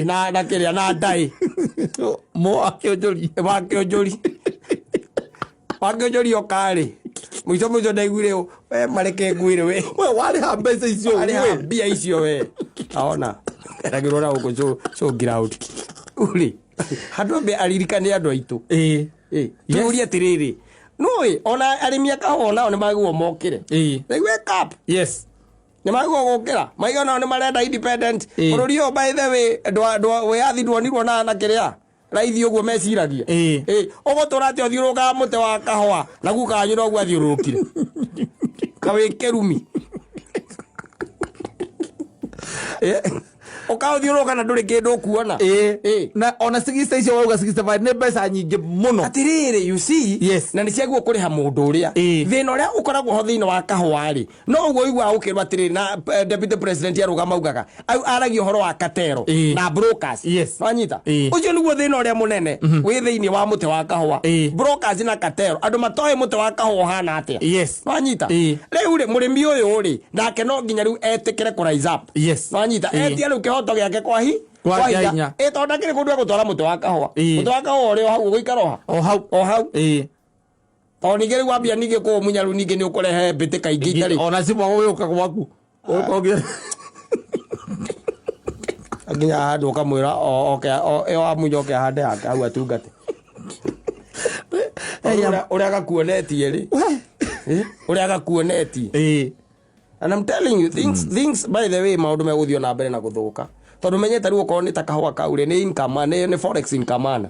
Na kĩrĩa na ndaĩ. Mo akĩonjori. Wakĩonjori. Wakĩonjori oka rĩ. Mũico mũico ndaiguire we mareke ngwĩre we. We warĩha mbeca icio. Warĩha mbia icio we. Aona. Eragĩrwo na gũkũ show ground. Uri. Handũ ambe aririkane andũ aitũ. Tũrie atĩrĩrĩ. Nũĩ ona arĩmi a kahũa nao nĩ magĩrĩirwo mokĩre. They wake up. Nĩ magĩrĩirwo gũkĩra. Maiga nao nĩ marenda independent. Bũrũri ũyũ by the way wĩyathi nduonirwo na kĩrĩa. Raithi ũguo meciragia. Ũgũtũra atĩa ũthiũrũrũkaga mũtĩ wa kahũa na guka wanyu noguo athiũrũrũkire. Kawĩ kĩrumi. Ũkaũthiũrũrũka na ndũrĩ kĩndũ ũkuona. Na ona 60 icio wauga 65 nĩ mbeca nyingĩ mũno. Atĩrĩrĩ, you see? Yes. Na nĩ ciagĩrĩirwo kũrĩha mũndũ ũrĩa. Thĩna ũrĩa ũkoragwo ho thĩinĩ wa kahũa rĩ, no ũguo ũiguaga ũkĩrwo atĩrĩrĩ, na deputy president arũgama augaga, aragia ũhoro wa katero na brokers. Wanyita? Ũcio nĩguo thĩna ũrĩa mũnene wĩ thĩinĩ wa mũtĩ wa kahũa. Brokers na katero, andũ matoĩ mũtĩ wa kahũa ũhana atĩa. Wanyita? Rĩu rĩ, mũrĩmi ũyũ rĩ, nake no nginya rĩu etĩkĩre kũ rise up. Wanyita? Etie rĩu kĩhoto gĩake kwa Kwa kwa hinya. hinya. Tondũ ndakĩrĩ kũndũ egũtwara mũtĩ wa kahũa. Mũtĩ wa kahũa ũrĩ o hau, ũgũikara o ha? O hau. O hau. Tondũ ningĩ rĩu wambia ningĩ kũũmunya rĩu ningĩ nĩ ũkũrehe mbĩtĩka ingĩ itarĩ. Ona cimwa gũgĩũka gwaku. Ũkogia. Nginya handũ ũkamwĩra oke, ĩyo amunya oke ahande yake hau atungate. Ũrĩa gakuonetie rĩ. Ũrĩa gakuonetie. And I'm telling you, things by the way, maũndũ megũthiĩ na mbere na gũthũka. Tondũ menyete rĩu okorwo nĩ ta kahũa kau rĩ, nĩ income, nĩ forex income ana.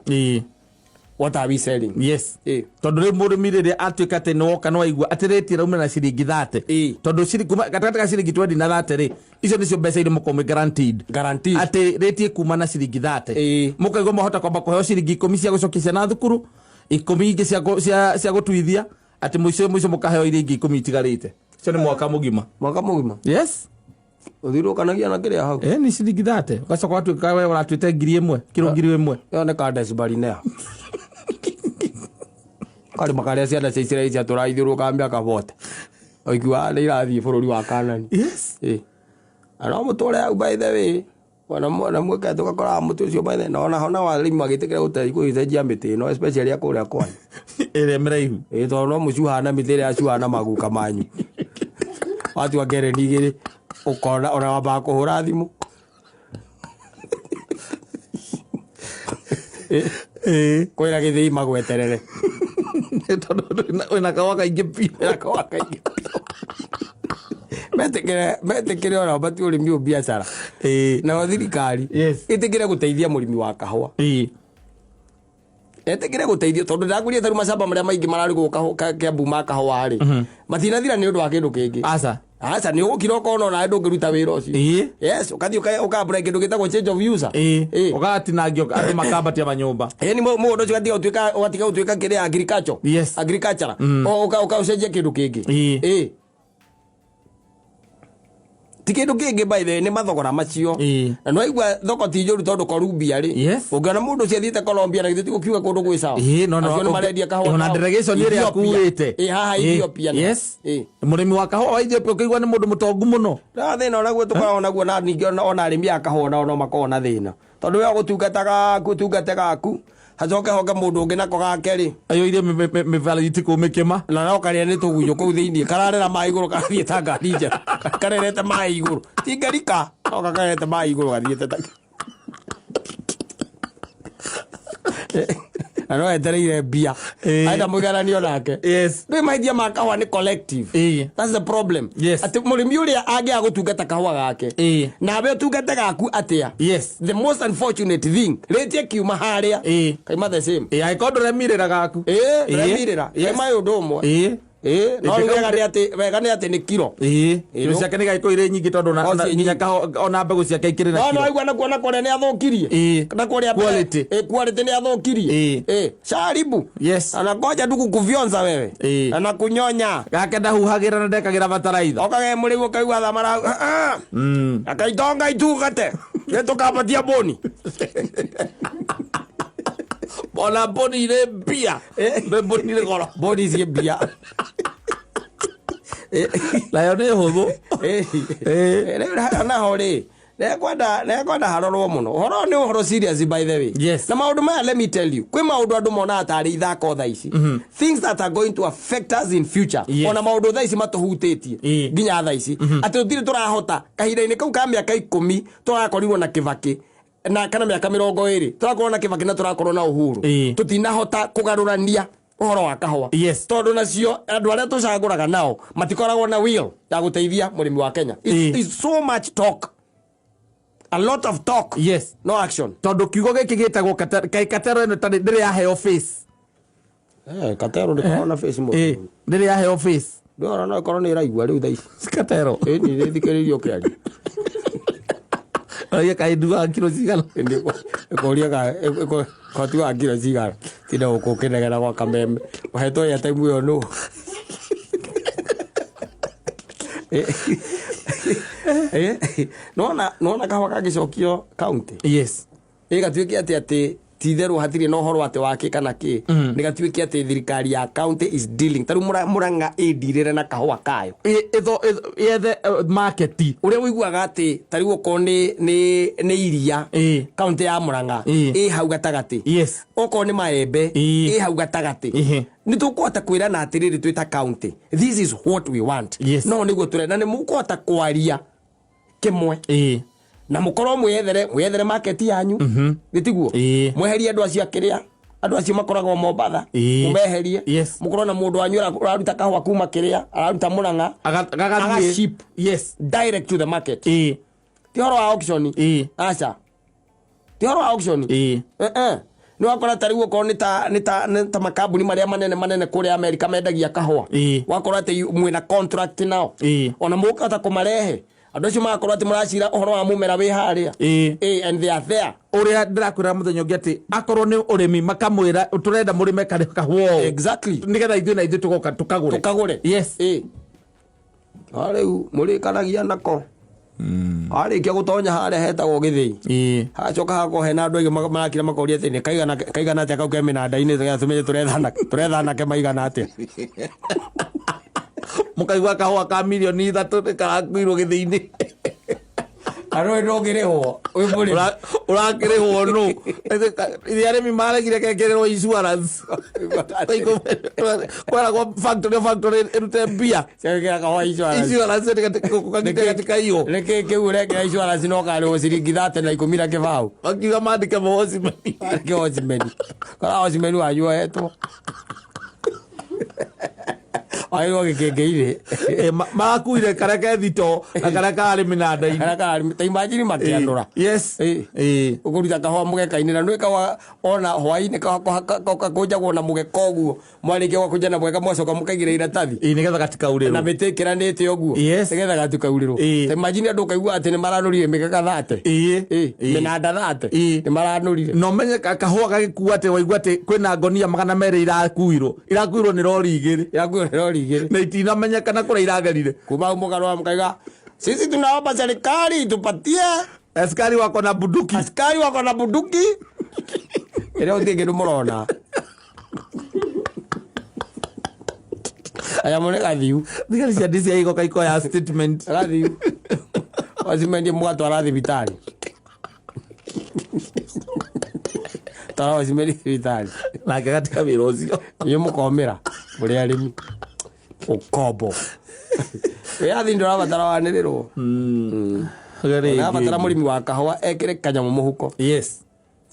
What are we selling? Yes. Tondũ rĩu mũrĩmi rĩrĩa atuĩka atĩ nĩ woka nĩ waigua atĩ rĩti ĩrauma na ciringi 30. Tondũ kuma gatagatĩ ka ciringi 20 na 30 rĩ, icio nĩcio mbeca iria mũkorwo mwĩ guaranteed. Guaranteed. Atĩ rĩti ĩkuma na ciringi 30. Mũkaigua mwahota kwamba kũheo ciringi 10 cia gũcokia ciana thukuru, 10 ingĩ cia gũtuithia, atĩ mũico mũico mũkaheo iria ingĩ 10 itigarĩte. Icio nĩ mwaka mũgima. Mwaka mũgima? Yes. Ũthiũrũrũkanagia na kĩrĩa hau? Nĩ ciringi 30. Ũgacoka ũgatuĩka we ũratuĩte 1,000, kiro 1,000. Ĩyo nĩ Kadesh Barnea. Karĩma karĩa ciana cia Isiraeli ciatũraga ithiũrũrũkaga mĩaka 40. Ũiguaga nĩ irathiĩ bũrũri wa Kanani. Na no mũtũre hau by the way. Ona mwĩke tũgakoraga mũtĩ ũcio by the way. Na ona ho nao arĩmi magĩtĩkĩra gũcenjia mĩtĩ ĩno, especially ya kũrĩa kwanyu. Ĩrĩa mĩraihu. Tondũ no mũcuhaga na mĩtĩ ĩrĩa yacuhaga na maguka manyu. Watua ngereni igĩrĩ, Ũkona ona wambaga kũhũra thimũ. Kwĩra gĩthĩi magweterere. Tondũ wĩna kahũa kaingĩ biũ. Wĩna kahũa kaingĩ biũ. Metĩkĩre metĩkĩre ona mati ũrĩmi ũyũ biacara. Nayo thirikari ĩtĩkĩre gũteithia mũrĩmi wa kahũa. Etĩkĩre gũteithio tondũ ndakwĩrire tarĩu macamba marĩa maingĩ mararugwo Kĩambu ma kahũa rĩ matinathira nĩ ũndũ wa kĩndũ kĩngĩ. Aca. Aca nĩ ũgũkira ũkona onawe ndũngĩruta wĩra ũcio. Yes, ũkathiĩ ũka apply kĩndũ gĩtagwo change of user. Ũgatinangio andũ makambatia manyũmba. Ĩni mũgũnda ũcio ũgatiga gũtuĩka ũgatiga gũtuĩka kĩrĩa agriculture. Agriculture. Ũka ũcenjia kĩndũ kĩngĩ. Ĩĩ. Ti kĩndũ kĩngĩ by the way, nĩ mathogora macio. Na nĩwaigua thoko ti njũru tondũ Colombia rĩ. Ũngĩona mũndũ ũcio athiĩte Colombia na githĩ ti gũkiuga kũndũ gwĩ sawa. Ĩĩ, no, no, Acio nĩ marendia kahũa. Ona kao. delegation ĩrĩa Ethiopia. akuĩte. Ĩĩ, haha Ethiopia. Mũrĩmi wa kahũa wa Ethiopia ũkĩigua nĩ mũndũ mũtongu mũno. Na thĩna onaguo tũkoragwo naguo na ningĩ ona arĩmi a kahũa nao no makoragwo na thĩna. Tondũ we ũgũtungata gaku ũtungate gaku hacoke hoke mũndũ ũngĩ nako gake rĩ. Aiyũire mĩbariti kũu mĩkĩma. Na no karĩa nĩ tũgunyũ kũu thĩinĩ kararera maĩ igũrũ karathiĩ ta ngari njerũ. Karerete maĩ igũrũ. Ti ngarika no kakarerete maĩ igũrũ gathiĩte ta na no etereire mbia. Aenda mũigananio nake. Rĩu mahĩtia ma kahũa nĩ collective. That's the problem. Atĩ mũrĩmi ũrĩa angĩaga gũtungata kahũa gake. Nawe ũtungate gaku atĩa? The most unfortunate thing, rĩtie kiuma harĩa. Kaima the same. Angĩkorwo ndũremirĩra gaku. Ndũremirĩra. Kaima ũndũ ũmwe. No rĩu wega nĩ atĩ wega nĩ atĩ nĩ kiro. Kiro ciake nĩ gagĩkorwo irĩ nyingĩ tondũ nginya ona mbegũ ciake ikĩrĩ na No kiro. no aigua nakuo na kũrĩa nĩ athũkirie. Na kũrĩa mbere. Quality. Quality nĩ athũkirie. Sharibu. Anakoja tu kukufyonza wewe. Anakunyonya. Gake ndahuhagĩra na ndekagĩra bataraitha. Okage mũrĩu ũkaigua thamara. Akaitonga itugate. Nĩ tũkambatia mbũni. Ona mbũni irĩ mbia. Mbũni irĩ goro. Mbũni ciĩ mbia. Nayo nĩ hũthũ. Rĩu naho rĩ nekwenda harorwo mũno ũhoro nĩ ũhoro serious by the way. Na maũndũ maya, let me tell you, kwĩ maũndũ andũ monaga tarĩ ithako thaa ici, things that are going to affect us in future. Ona maũndũ thaa ici matũhutĩtie nginya thaa ici atĩ tũtirĩ tũrahota kahinda-inĩ kau ka mĩaka 10 tũrakorirwo na Kĩbakĩ na kana mĩaka 20 tũrakorwo na Kĩbakĩ na tũrakorwo na Uhuru, tũtinahota kũgarũrania ũhoro wa kahũa tondũ nacio andũ arĩa tũcagũraga nao matikoragwo na will ya gũteithia mũrĩmi wa Kenya. It's so much talk, a lot of talk, no action. Tondũ kiugo gĩkĩ gĩtagwo kaĩ katero ĩno tarĩ ndĩrĩ yaheo face. Katero ndĩkoragwo na face mũno. Ndĩrĩ yaheo face. Ndĩrona no ĩkorwo nĩ ĩraigua rĩu thaa ici. Katero. Nĩ thikĩrĩirie ũkĩaria. Raia kaĩ ndugaga kiro cigana? Ĩkũria koti wa kiro cigana tinda gũkũ ũkĩnegena gwa kameme ũhetwo airtime ĩyo nũ. Nona kahũa kangĩcokio county ĩgatuĩke atĩ ti itherũ hatirĩ na ũhoro atĩ wa kĩ kana kĩ, nĩ gatuĩke atĩ thirikari ya county is dealing ta rĩu Mũrang'a ĩndirĩre na kahũa kayo. Yethe market. Ũrĩa ũiguaga atĩ ta rĩu okorwo nĩ iria, county ya Mũrang'a ĩ hau gatagatĩ, okorwo nĩ maembe ĩ hau gatagatĩ, nĩ tũkũhota kwĩrana atĩrĩrĩ, twĩ ta county, this is what we want. No nĩguo tũrenda nĩ mũkũhota kwaria kĩmwe na mũkorwo mwĩyethere market yanyu, nĩ tiguo? Mweherie andũ acio akĩrĩa andũ acio makoragwo Mombatha, mũmeherie, mũkorwo na mũndũ wanyu ũraruta kahũa kuma kĩrĩa araruta Mũrang'a, Gagathiĩ. Agaship direct to the market. Ti ũhoro wa auction, aca, ti ũhoro wa auction. Nĩ wakora ta rĩu okorwo nĩ ta makambuni marĩa manene manene kũrĩa Amerika mendagia kahũa, wakora atĩ mwĩna contract nao, ona mũkahota kũmarehe andũ acio magakorwo atĩ mũracira ũhoro wa mũmera wĩ harĩa. And they are there. Ũrĩa ndĩrakwĩra mũthenya ũngĩ atĩ akorwo nĩ ũrĩmi makamwĩra tũrenda mũrĩme kahũa ũũ. Nĩgetha ithuĩ na ithuĩ tũgoka tũkagũre. Tũkagũre. No rĩu mũrĩkanagia nako warĩkia gũtonya harĩa hetagwo gĩthĩi, hacoka hakorwo hena andũ aingĩ marakira makoria atĩ nĩ kaigana atĩa kau ke mĩnanda-inĩ nĩgetha tũmenye tũretha anake maigana atĩa. Mũkaigua kahũa ka mirioni 3 nĩ karakuirwo gĩthĩi-inĩ. Arå ndångä wä må rä Ũrakĩrĩhwo nũ? Iria arĩmi maregire kekĩrĩrwo insurance. Kweragwo factory o factory ĩrute mbia. Ciagä ra kahåa insurance. Insurance gatikaiywo. Nä kä kä u rekera insurance no karä wo ciringi thate na ikå mi na kä baå. Makiuga mandĩke mũhocimeni. Kä ocimeni kora ocimeni wanyu ohetwo wagä rwo gä kä ngä irä. Marakuire karĩa ke thito na karĩa kararĩ mĩnanda-inĩ. Ta imagine makä andå. Yes. Å kå ruta kahåa må geka-inä na nä kahåa ona hwainä kakånjagwo na må geka å guo mwarä kia gwakånja na må geka mwacoka må kaigä ra iratathi. Ĩĩ, nĩgetha na gatikaurĩrwo. mä tä kä ranä te å guo nä getha gatikaurä rwo. Ta imagine andå kaigua atä nä maranå rire mä geka thate. Mä nanda thate. Nä maranå rire. Na ũmenye kahũa gagĩkua atĩ waigua atĩ kwĩna ngonia 200 irakuirwo nĩ rori igĩrĩ. Yakuo nä rori igä rä. Na itinamenyekana kũrĩa iragerire. Kuma hau mũkarũa mũkaiga sisi tunaomba serikali tupatie askari wako na bunduki. Askari wako na bunduki ĩrĩa ũtirĩ kĩndũ mũrona aya mũrĩ gathiu. Thigari cia DCI igoka ikoya statement. Gathiu wacimendie mũgatwara thibitarĩ twara wacimendie thibitarĩ. Nake gatika wĩra ũcio. Inyuĩ mũkomĩra mũrĩ arĩmi ũkombo wĩyathi ndũrabatara wanĩrĩrwo, ũrabatara mũrĩmi wa kahũa ekĩre kanyamũ mũhuko.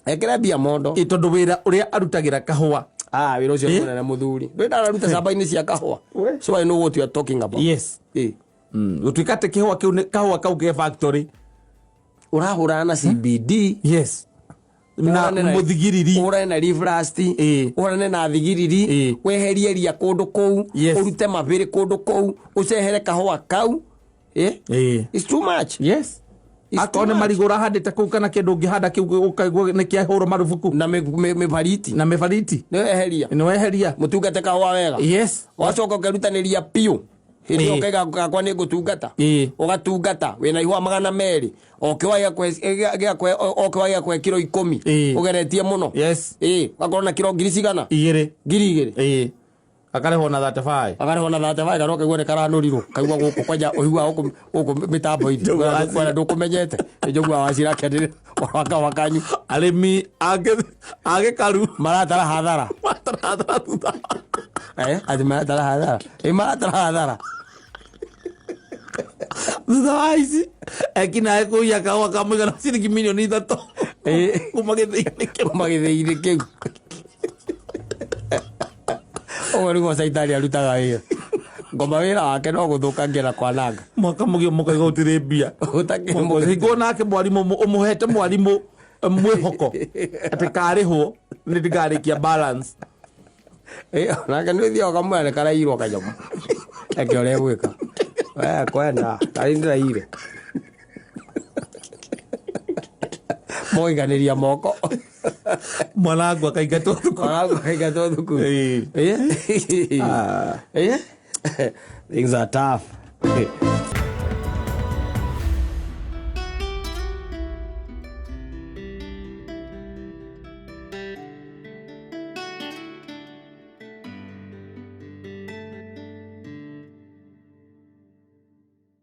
Ekĩre mbia mondo. Ĩ, tondũ wĩra ũrĩa arutagĩra kahũa. Ah, wĩra ũcio nĩ mũnene mũthuri ndũĩ ndararuta camba-inĩ cia kahũa, so I know what you are talking about. Gũtuĩka atĩ kĩhũa kĩu kahũa kau ke factory. Ũrahũrana na CBD. Na mũthigiriri. Ũhũrane na leaf rust. Ũhũrane na thigiriri. Weherie ria kũndũ kũu. Ũrute mabĩrĩ kũndũ kũu ũcehere kahũa kau. It's too much. It's Akorwo too nĩ much. marigũ ũrahandĩte kũu kana kĩndũ ũngĩhanda kĩu ũkaigua nĩ kĩahũrwo marubuku. Na mĩbariti. Na mĩbariti. Nĩ weheria. Nĩ weheria. Mũtungate kahũa wega. Wacoka ũkerutanĩria biũ hĩndĩ ĩyo ũkaiga gakwa nĩ ngũtungata. Ũgatungata wĩna ihũa 200 o kĩũa o kĩũa gĩakũhe kiro 10. Ũgeretie mũno. Ũgakorwo na kiro ngiri cigana? 2. 2000. Akarĩhwo na 35. Akarĩhwo na 35 kana ũkaigua nĩ karanũrirwo kaigua gũkũ kwanja ũiguaga gũkũ gũkũ mĩtambo-inĩ. Njogu wa Wachira. Kwanja ndũkũmenyete nĩ njogu wa Wachira akĩanĩrĩra wa kahũa kanyu. Arĩmi a gĩkaru. Maratara hathara. Maratara hathara thutha. Atĩ maratara hathara. Maratara hathara. Thutha wa ici ekinaĩ kũiya kahũa ka mũigana wa ciringi mirioni 3. Kuma gĩthĩi-inĩ kĩu. Kuma gĩthĩi-inĩ kĩu. Ũguo nĩguo caitani arutaga wĩra. Ngoma wĩra wake no gũthũkangia na kwananga. Mwaka mũgima mũkaiga gũtirĩ mbia. Ũtakĩrĩ mũgĩ. Hingo nake mwarimũ ũmũhete mwarimũ mwĩhoko atĩ karĩhwo nĩ ndikarĩkia balance. Nake nĩ ũthiaga ũkamwĩra nĩ karairwo kanyamũ. Eke ũrĩa egwĩka. We kwenda, tarĩ ndĩraire. Mũgaikanĩria moko. Mwanangu akaingatwo thukuru. Mwanangu akaingatwo thukuru. Things are tough.